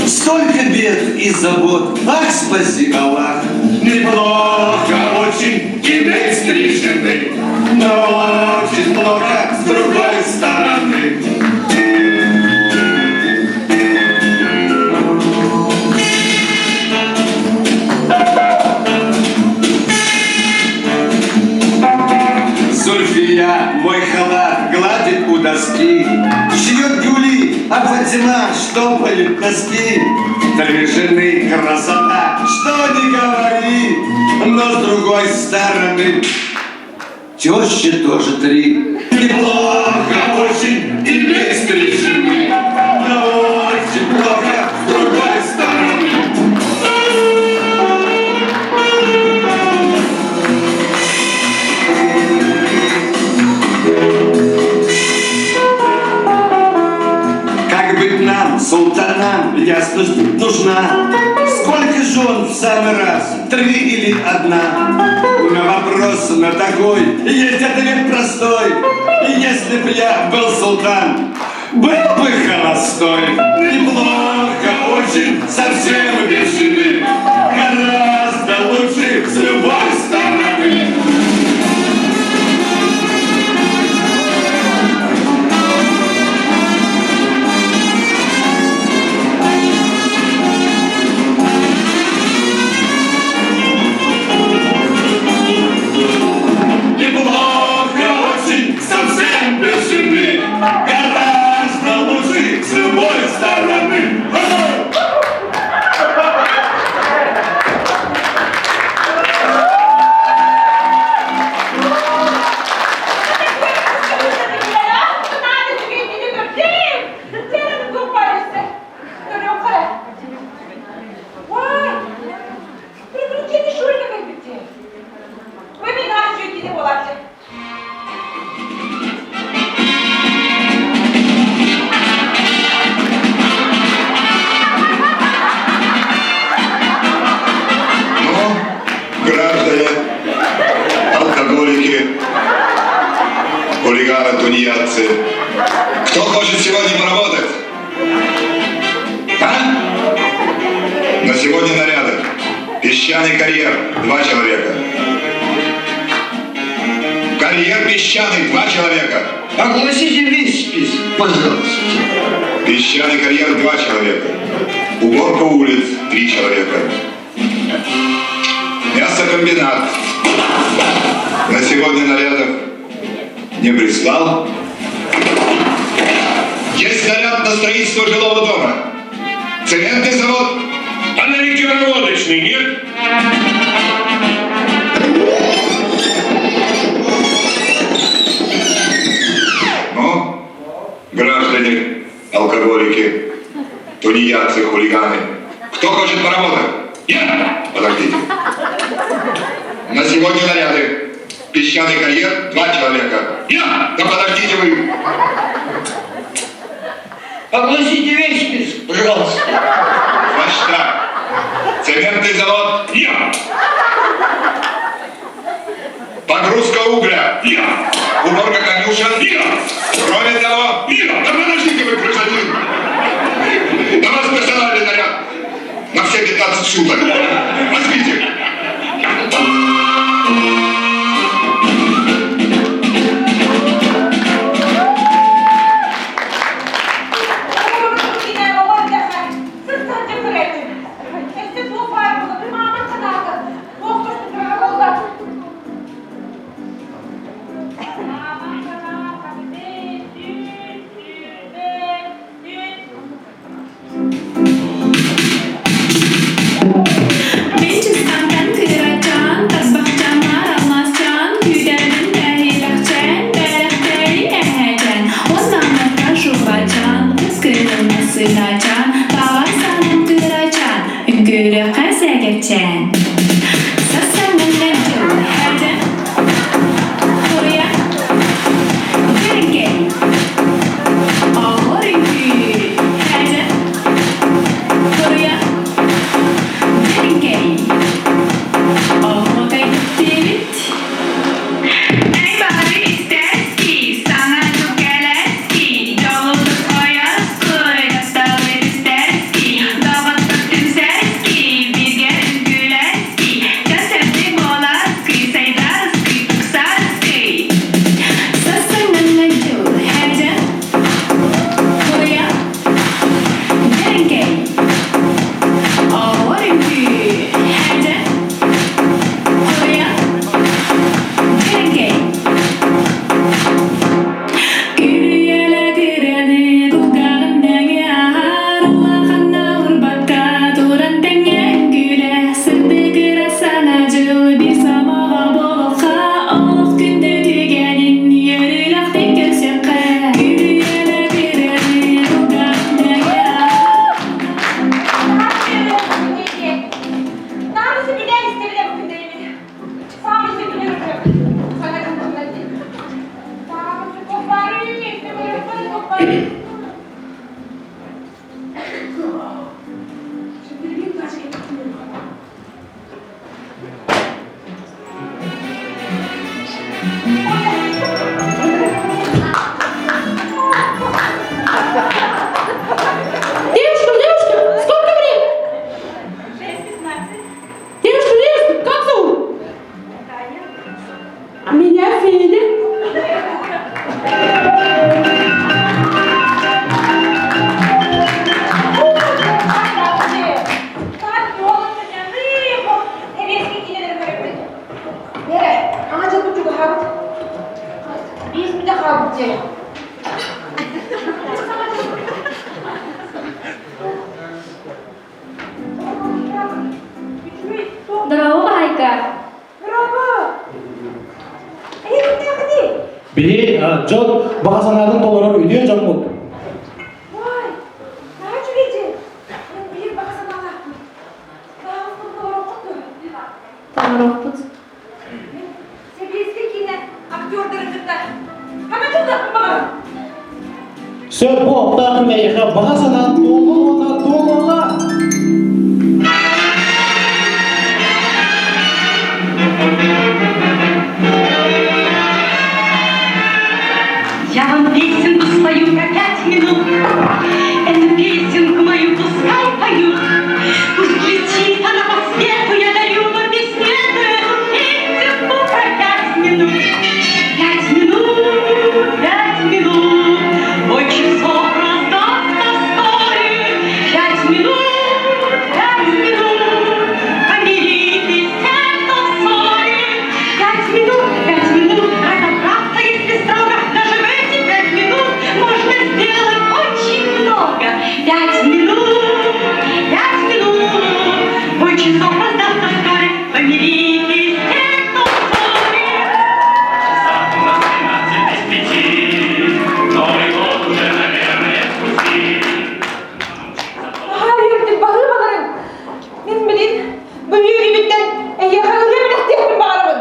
Столько бед и забот, ах, спаси Аллах. Неплохо очень иметь три жены, Но очень плохо с другой стороны. Зульфия мой халат гладит у доски, Шьет гули, а Фатима штопает носки. Три жены красота, что ни говори, но с другой стороны тещи тоже три. Неплохо очень иметь три жены, но очень плохо с другой стороны. Как быть нам, султанам, ясность нужна. Сколько жен в самый раз, три или одна? На вопрос на такой есть ответ простой. Если б я был султан, был бы холостой. Неплохо очень, совсем без жены. Гораздо лучше с любой стороны. Неплохо очень, совсем без жены. Гораздо лучше с любой стороны. Ну, граждане, алкоголики, хулиганы, тунеядцы, кто хочет сегодня поработать? А? На сегодня наряды. Песчаный карьер – два человека. Карьер песчаный – два человека. Огласите весь список, пожалуйста. Песчаный карьер – два человека. Уборка улиц – три человека. Мясокомбинат. На сегодня нарядов не прислал. Есть наряд на строительство жилого дома. Цементный завод. А на ликероводочный нет? Ну, граждане, алкоголики, тунеядцы, хулиганы. Кто хочет поработать? Я! Подождите. На сегодня наряды. Песчаный карьер, два человека. Я! Да подождите вы! Огласите весь список, пожалуйста. Значит так. Цементный завод. Я! Погрузка угля. Я! Уборка конюшен. Я! Кроме того, я! Да подождите вы, гражданин! На вас персональный наряд. На все 15 суток. Возьмите. Мин чыстантан кыырачаан Девушка, девушка, сколько времени? Девушка, девушка, как зовут? А меня Федя. Дорообо, Байка. Биһи дьон баҕа санаатын толорор үтүө дьоммут. Толоруохпут. Сөп бу оптаах күнэйиэхэ баҕа санаан туоллун уонна туолуоҕа. Я вам песенку спою про 5 минут. Эту песенку мою пускай поют. Пусть летит она по свету, я дарю вам песню эту песенку про 5 минут. 5 минут, 5 минут, бой часов раздастся вскоре. 5 минут, 5 минут, помиритесь те, кто в ссоре. 5 минут, 5 минут, разобраться, если строго, даже в эти 5 минут можно сделать очень много. 5 минут, 5 минут, бой часов раздастся вскоре, помиритесь те, кто в ссоре. У нас 5:13. Новый год уже, наверное, в пути. Мин билин бүлүүрүбүттэн эйиэхэ ырыа бэлэхтиэхпин баҕарабын.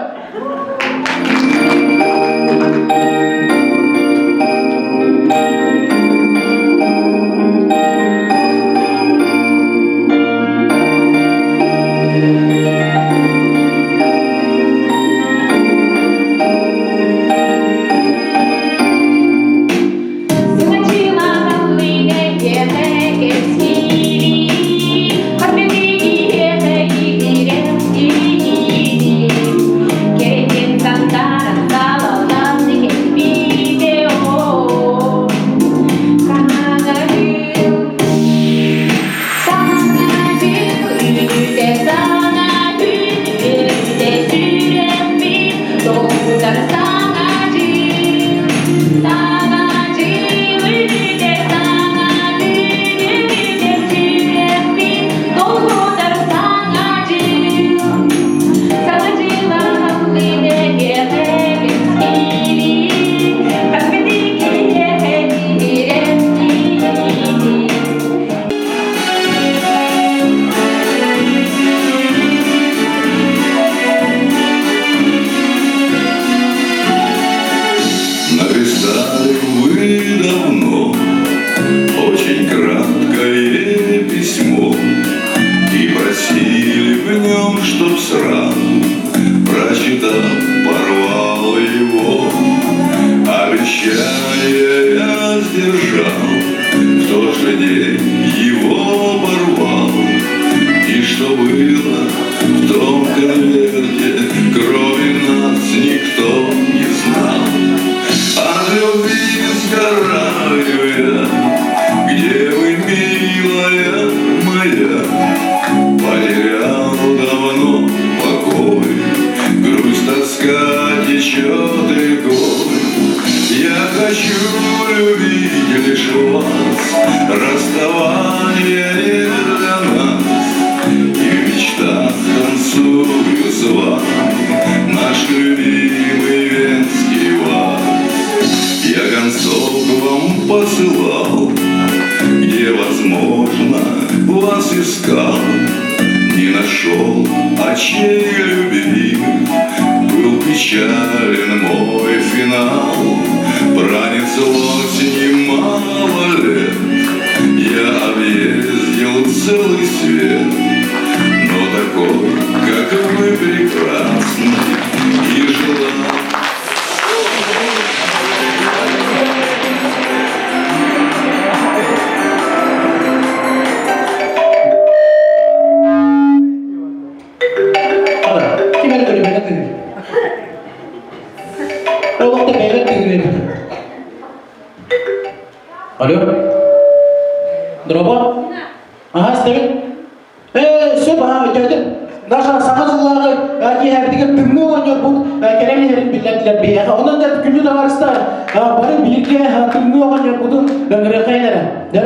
Написали вы давно очень краткое письмо И просили в нем, чтоб сразу, прочитав, порвал его. Обещание я сдержал, в тот же день его порвал. И что было в том конверте, кроме нас никто не знал. От любви сгораю я, где вы, милая моя? Потерял давно покой, грусть, тоска течет рекой. Я хочу любить лишь вас, расставание не для нас. И в мечтах танцую с вами наш любимый венский вальс. Я гонцов к вам посылал, где возможно вас искал, не нашел очей любимых, был печален мой финал. Пронеслось немало. Ол да бэйэбит тыгыныыбыт. Алло. Дорообо. Аһа, истэбин. Ээ, сөп, аһа, өйдөөтүм. Наша саҥа дьыллааҕы киэһэбитигэр тымныы оҕонньорбут кэлэн иһэрин биллэрдилэр биһиэхэ. Онон дьэ күндү табаарыстар, бары бииргэ тымныы оҕонньорбутун ыҥырыаххайын эрэ. Дьэ?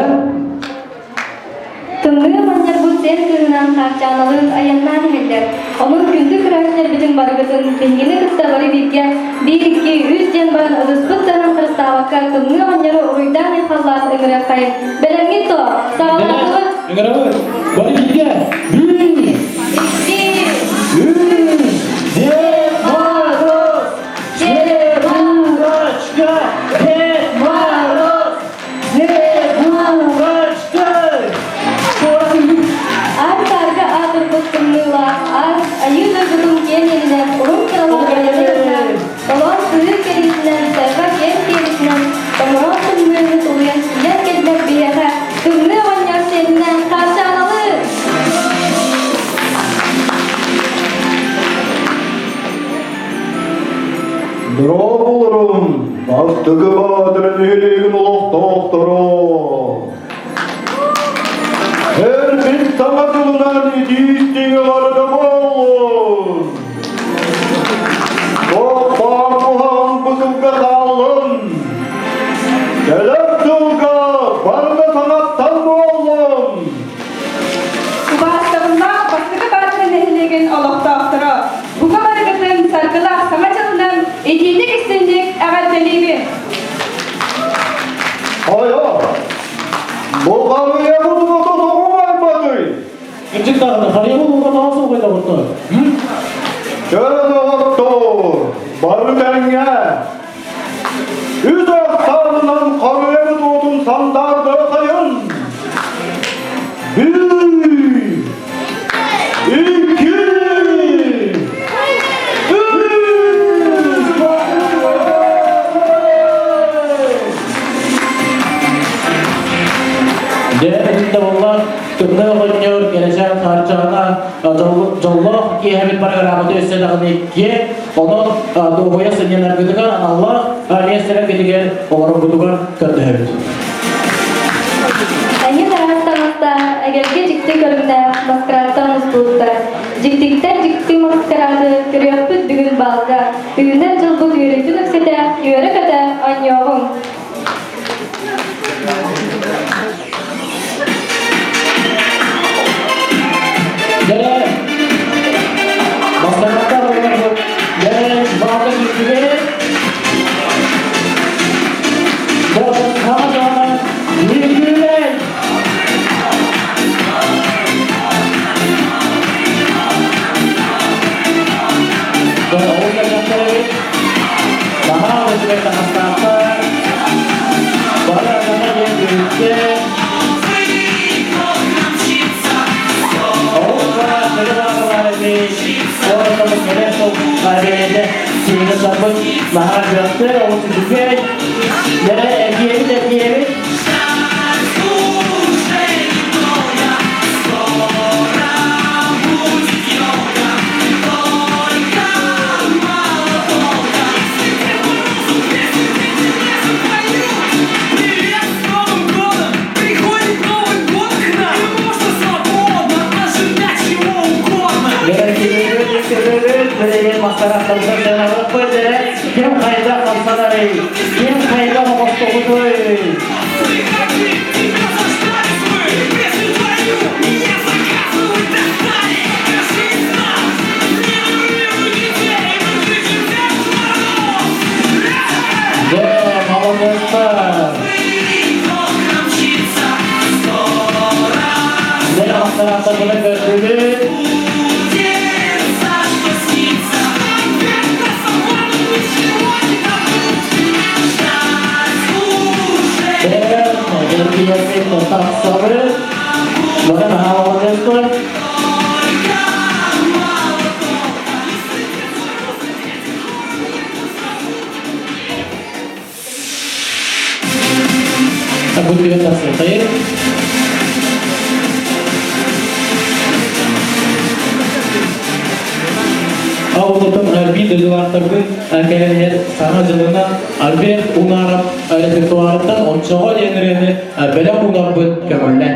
Тымныы оҕонньорбут сиэн кыыһынан Хаарчааналыын айаннаан иһэллэр. Онон күндү көрөөччүлэрбитин барыгытын биһигини кытта бары бииргэ биир, икки, үс диэн баран ытыспыт таһын харыстаабакка тымныы оҕонньору уруйдаан-айхаллаан ыҥырыаххайын. Бэлэмҥит дуо? Саҕалаатыбыт! Ыҥырабыт! Бары бииргэ! Биир! Икки! Үс! Дед Мороз! Снегурочка! Дед Мороз! Снегурочка! Аар-саарга аатырбыт тымныылаах аар айыы дойдутун киэн иэнинэн урут кыралаах айаннарынан, толоон сыһыы кэриитинэн, тайҕа киэн киэлитинэн, томороон тымныыны тулуйан тиийэн кэлбэт биһиэхэ тымныы оҕонньор сиэнинэн Хаарчааналыы! Дорооболорум, бастакы баатыр нэһилиэгин олохтоохторо! Эр бит саҥа тылынан итии-истиҥ эҕэрдэ буоллун! Туох куһаҕан бу сылга хааллын! Кэлэр сылга барыта саҥаттан буоллун! Убаастабыллаах Бастакы Баатара нэһилиэгин олохтоохторо, бука барыгытын саргылаах Саҥа дьылынан итиитик-истиҥник эҕэрдэлиибин! Хайа, бу харыйа бутуота тоҕо байбатый? Кырдьык даҕаны, харыйа бутуота тоҕо суох доҕоттор? Чэ, доҕоттор, бары тэҥҥэ. Үс ахсаанынан харыйа бутуотун сандаарда хайын. Bir, iki, üç! Дьэ, итинтэ буолла тымныы оҕонньор кэлэчээн Хаарчаана дьоллоох киэһэбит программата өссө даҕаны иккиэ, онон дуоһуйа сынньанаргытыгар аналлаах миэстэлэргитигэр олороргутугар көрдөһөбүт. Эҥин араас таҥастаах, эгэлгэ дьикти көрүҥнээх маскарадтан мустубуттар. Дьиктиттэн дьикти маскарады көрүөхпүт бүгүн баалга. Үүнэр дьылбыт үөрүүтүн үксэтэ, үөрэ-көтө оонньуоҕуҥ! Дьэ, маскарадтар олорбут, дьэ, баалга киирдибит. Дьэ, саҥа дьоно үөрүүлэн! Дьэ, ол кэллэхтэрэ наһаа да үчүгэй таҥастаахтар, бары саҥа диэн күлүктэр, Наһаа күөхтэр, олус үчүгэй. Дьэ, эргийэбит, эргийэбит. Ким хайда хамсанарый? Ким хайда оҥостубутуй? Дьэ, молодецтар! Дьэ, ахтараахтарбына көрдүбүт. Дьэ, дьэргийэрбит тахсабыт. Бары наһаа молодецтар. Бу түгэн тахсыаххайын. Аудитын биир дойдулаахтарбын кэлэн иһэр Саҥа дьылынан Альберт Унаров репертуарыттан Оччоҕо диэн ырыаны бэлэх уунарбын көҥүллэн.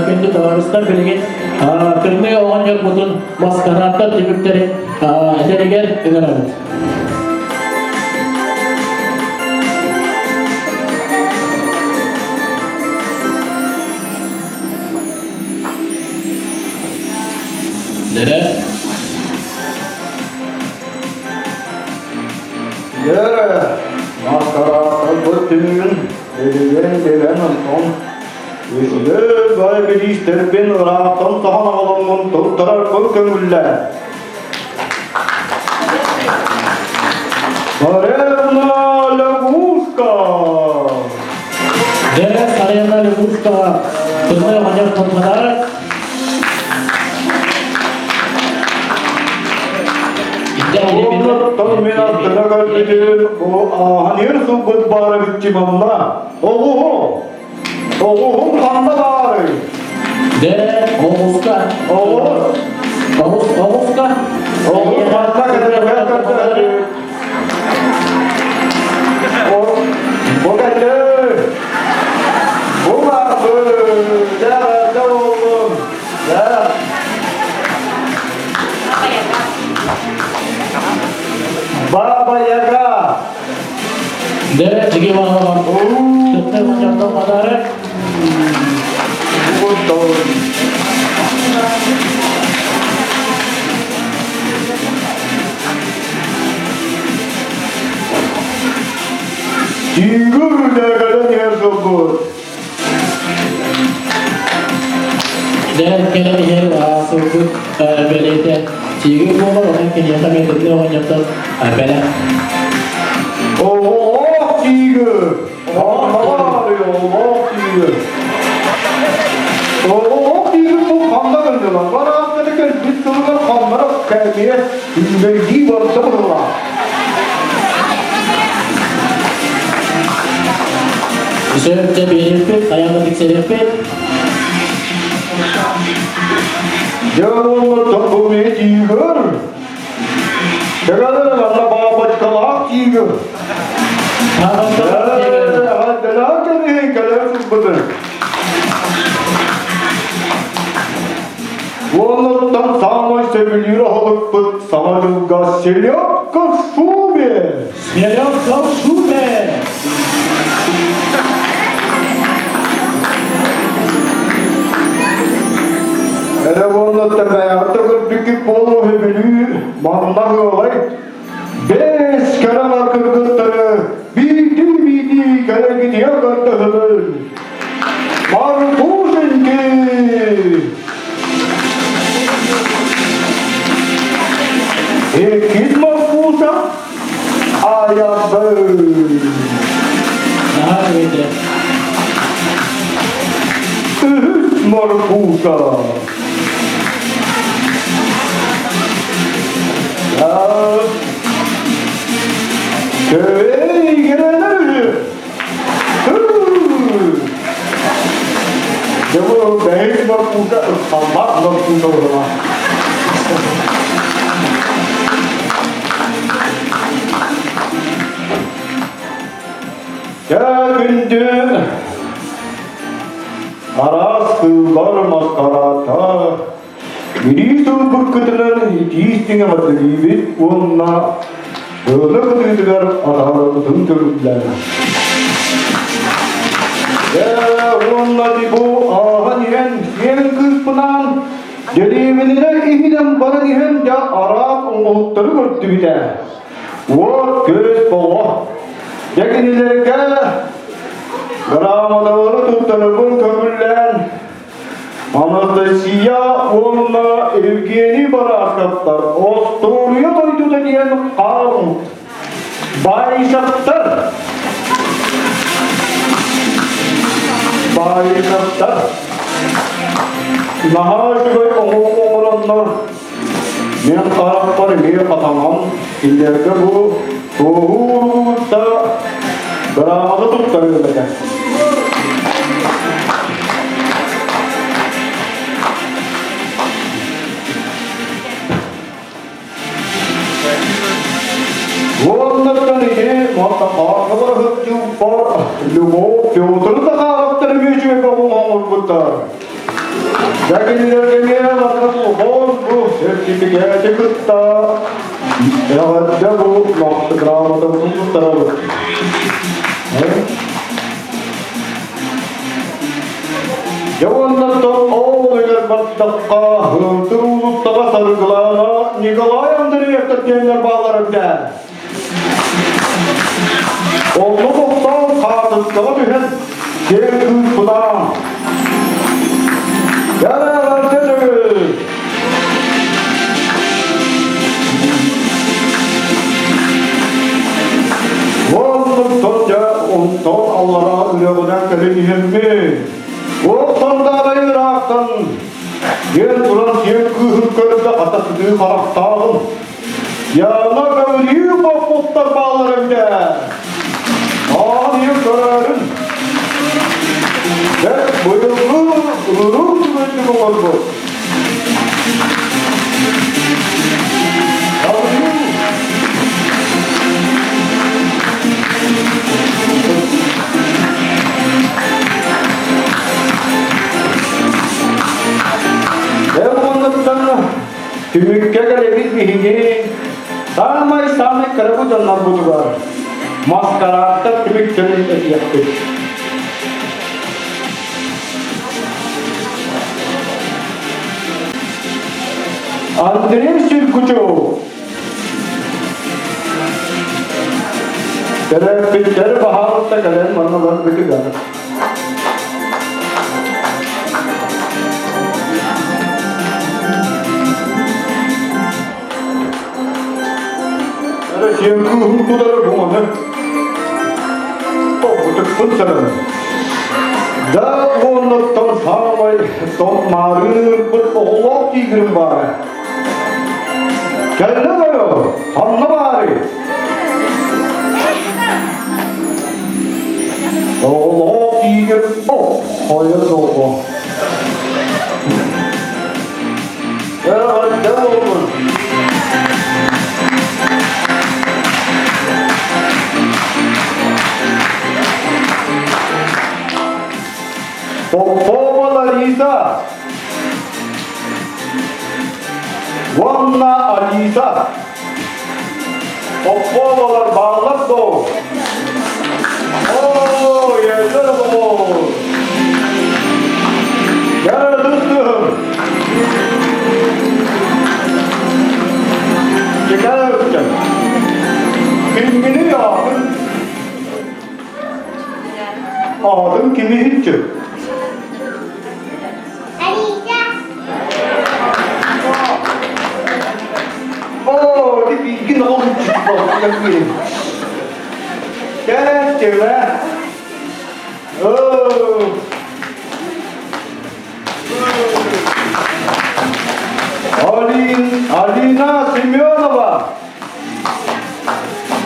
Күндү табаарыстар билигин тымныы оҕонньорбутун маскарааттар түмүктэрин этэригэр ыҥырабыт. Дэрэ. Дэрэ, маскарааттарбыт түмүгүн билигин билэн онтон Үчүгэй бай бириистэрбин ыраахтан сахан аҕаламмын туттарарбын көҥүллээ. Царевна лягушка! Дьэ, царевна лягушка, тымныы оҕонньор подарок. Оннуттан мин астына көрбүтүм, бу ааһан ир сылбыт баара бүттүм манна. Оҕуһу! Оҕуһум ханна баарый? Дэ, оҕуска. Оҕус. Оҕус, оҕуска. Оҕус ханна кэтэргэ көрдөһөрүй? Бу кэллэ. Бу баарбы. Дэ, дэ оҕум. Дэ. Баба Яга. Дэ, тиги баҕа Тыттар мунньахтан подарок. Тигр үлэгэлэн иһэр сылбыт. Дэ, кэлэн иһэр сылбыт бэлиэтэ тигр буолар, онон киниэхэ методный оҕонньоттон бэлэх. Оҕолоох тигр! Оҕолоох тигр! Оҕолоох тигр бу ханна гыннылар? Бараахтары кэлбит сылыгар ханнара кэмиэ үҥэйдии. көрдө быһыылаах. Сөп, дьэ биэриэхпит, хайаан да тиксэриэхпит. Дьэ уонна бу тиигэр. Кэлэн анна баабачкалаах тиигэр. Эҕэрдэлээх кэбиһин кэлэн сылбытын. Уоннаттан саамай сөбүлүүр аһылыкпыт Саҥа дьылга селедка в шубе! Селедка в шубе! Эрэ уоннаттан бэйэҕит да көрбүккүт буолуо сөбүлүүр манна ыалай Бэс кэрэ кыргыттары биирдии-биирдии кэлэргитигэр көрдөһөбүн. Маркушеньки! Иккис Маркуша аябын. Наһаа үчүгэйдэр. Үһүс Маркуша. Эй, кэлэлэр үһү! Дьэ бу бэһис моркуута ыксаллаах моркуута буолла. Дьэ күндү араас кыыллар маскарааттар Илии сылбыккытынан итии эҕэрдэлиибит уонна Быһыны кытыытыгар атаарбытын көрүллэр. Ээ, уонна бу ааһан иһэн сиэн кыыспынаан дэриэбинэлэр иһинэн баран иһэн дьэ араас оҥоһуктары көрдүбүтэ. Уот-күөс боло. Дьэ кинилэргэ грамоталары туттарарбын көҥүллээн Анастасия уонна Евгений Барашковтар остуоруйа дойдута диэн хаалбыт Баишевтар Баишевтар наһаа үчүгэй оҥоһук оҥороннор мин харахпар эмиэ хатанан кинилэргэ бу туоһуур грамота туттарыам этэ. Уоннаттан ити Маттахаахалар сылдьыппар Любовь Петр Захаровтар мүчүөкө оҥорбуттар. Дьэ кинилэргэ эмиэ манна улахан бу сертификаты кытта эҕэрдэ бу грамотабытын туттарабыт. Дьэ уонна ол ыгар бардахха Һыытыр уулуттаҕа Саргылаана Николай Андреевтар диэннэр бааллар эбитэ. Онно тохтоон хаартыскаҕа түһэн киэҥ кыыспытаан. Кэлэ Онтон дьэ онтон аллараа үрэҕинэн кэлин иһэммин, Оттон даҕай ыраахтан диэн туран сиэн кыыһын көрдө хата сытыы харахтааҕын. Яна Гаврил боппуттар бааллар эбитэ. Аан ийэм көрөөрүн. Дьэ, быйылгы ырыырын түгэнник оҥорбут. Түмүккэ кэлэбит биһиги саамай-саамай кырабы дьоннорбутугар маскарааттар түмүктэрин этиэхпит. Андрей Сүргучев Төрөппүттэр баһаалыста кэлэн манналар бүтүгэр. Сен кыыһын тутары буҥаны Тобутукпун сараны Да уоннаттан саамай томмаарыырбыт оҕолоох тиигирим баара. Кэллэ баю. Ханна баарый? Оҕолоох тиигэр хайа доҕо. Эҕэрдэ буоллун! Попова Лариса уонна Алиса Поповалар бааллар дуо? Оо, ерден олоор! Кэл Чекаевчан. Киммини аатын? Аатын кими хитчи? Оо, ти бииргин оҕол хитчи Кэл, Оо. Алин, Алина Семенова.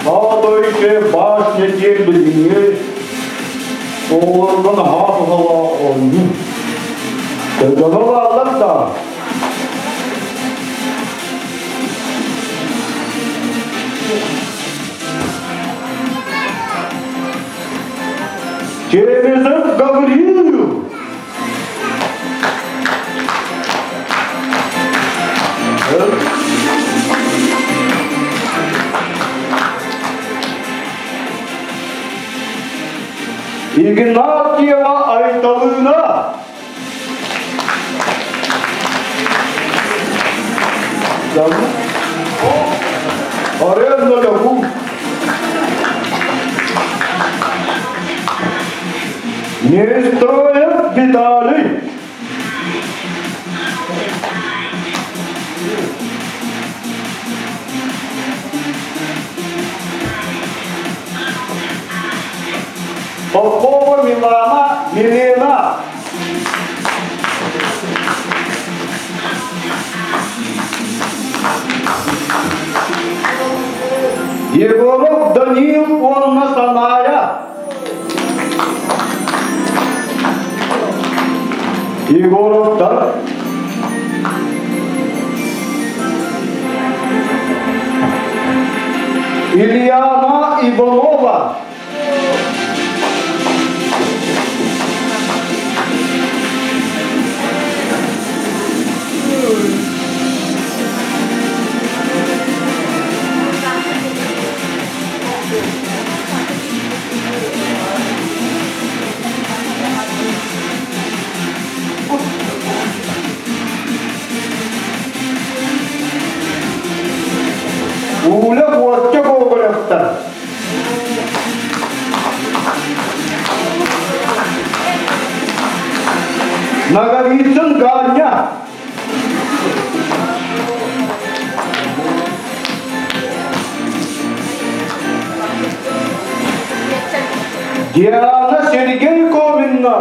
Молодойше башня тербилиңе оҕолорго наһаа туһалаах оонньуу. Дьоно бааллар да. Чемезов Гаврил. Игнатьева Айталына. Аренда Лягу. Нестроев Виталий. Попова Милана Милена. Егоров Даниил уонна Саная. Егоровтар Ильяна Иванова. Ууля Костя Гоголевтар. Наговицын Ганя. Диана Сергей Коминна.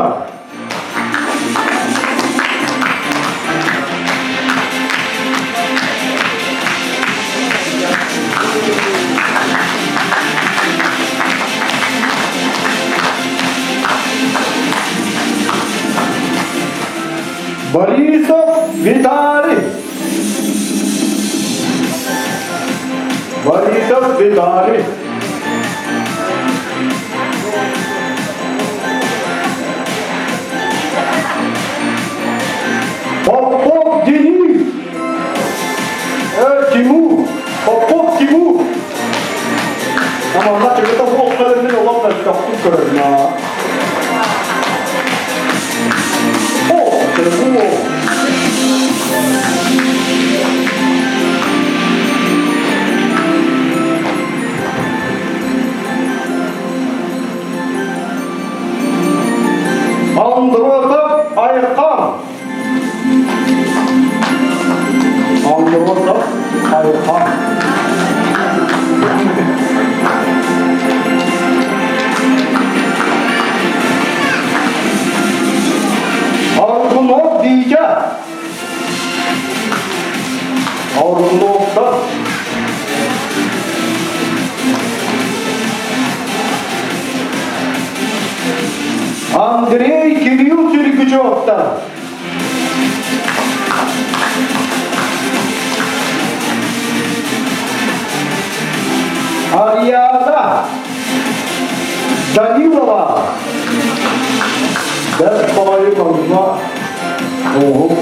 Борисов Виталий. Борисов Виталий. Попов Денис. Тимур. Попов Тимур. Аманна чыгыта буолтарын олох мөлтөхтүк көрөрнө. О, Тимур. Андросов Айхан. Андросов Айхан. Андрей Кирилл Сергучевтар. Ариана Данилова. Бэрт баҕайы манна оҥоһук.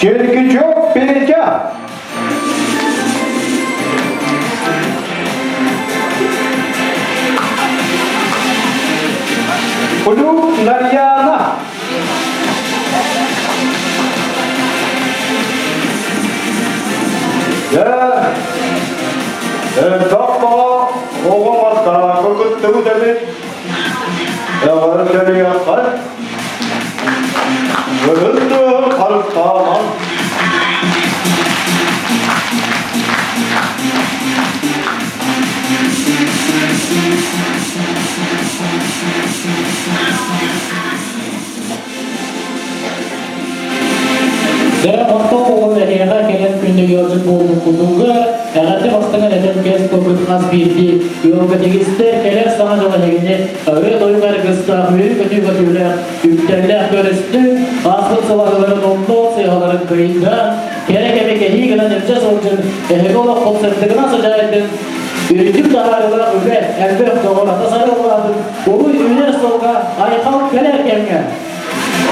Сергучев Петя. Плюс Нарьяна. Да, Таппаҕа оҕо маскараакка кыттыбыт эбит. Эҕэрдэлиэххэ. Кыһын тыаһы харыстааман. Дьэ, оттон оҕо эһиэхэ кэлэн күндү ыалдьыт буолбуккутугар эҕэрдэ бастыҥын этэн кэс курдук хас биирдии ыалга тигистэр кэлэр саҥа дьыл эһигини ырыа-тойук аргыстаах үөрүү-көтүү көтүүлээх үктэллээх көрүстүн, ааспыт сылаһыларын оннуох сыыһаларын кыйдаан, кэрэ кэми кэһии гынан илдьэ сылдьын, эһиги олоххут сырдыгынан сыдьаайдын, үрдүк таһаарыылаах үлэ, элбэх доҕор ата сарыаллаатын, уруй үүнэр сылга айхал кэлэр кэмҥэ!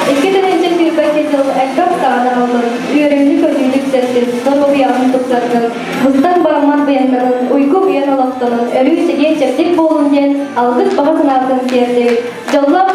2021 сыл элбэх саҕана ыллын, үөрүүнү-көтүүнү үксэттин, доруобуйаҕын тупсардын, быстан бараммат быйаҥнанын, уйгу-уйан олохтонун, өрүү чэгиэн-чэбдик буолун диэн алгыс баҕа санаатын тиэрдибит. Дьоллоох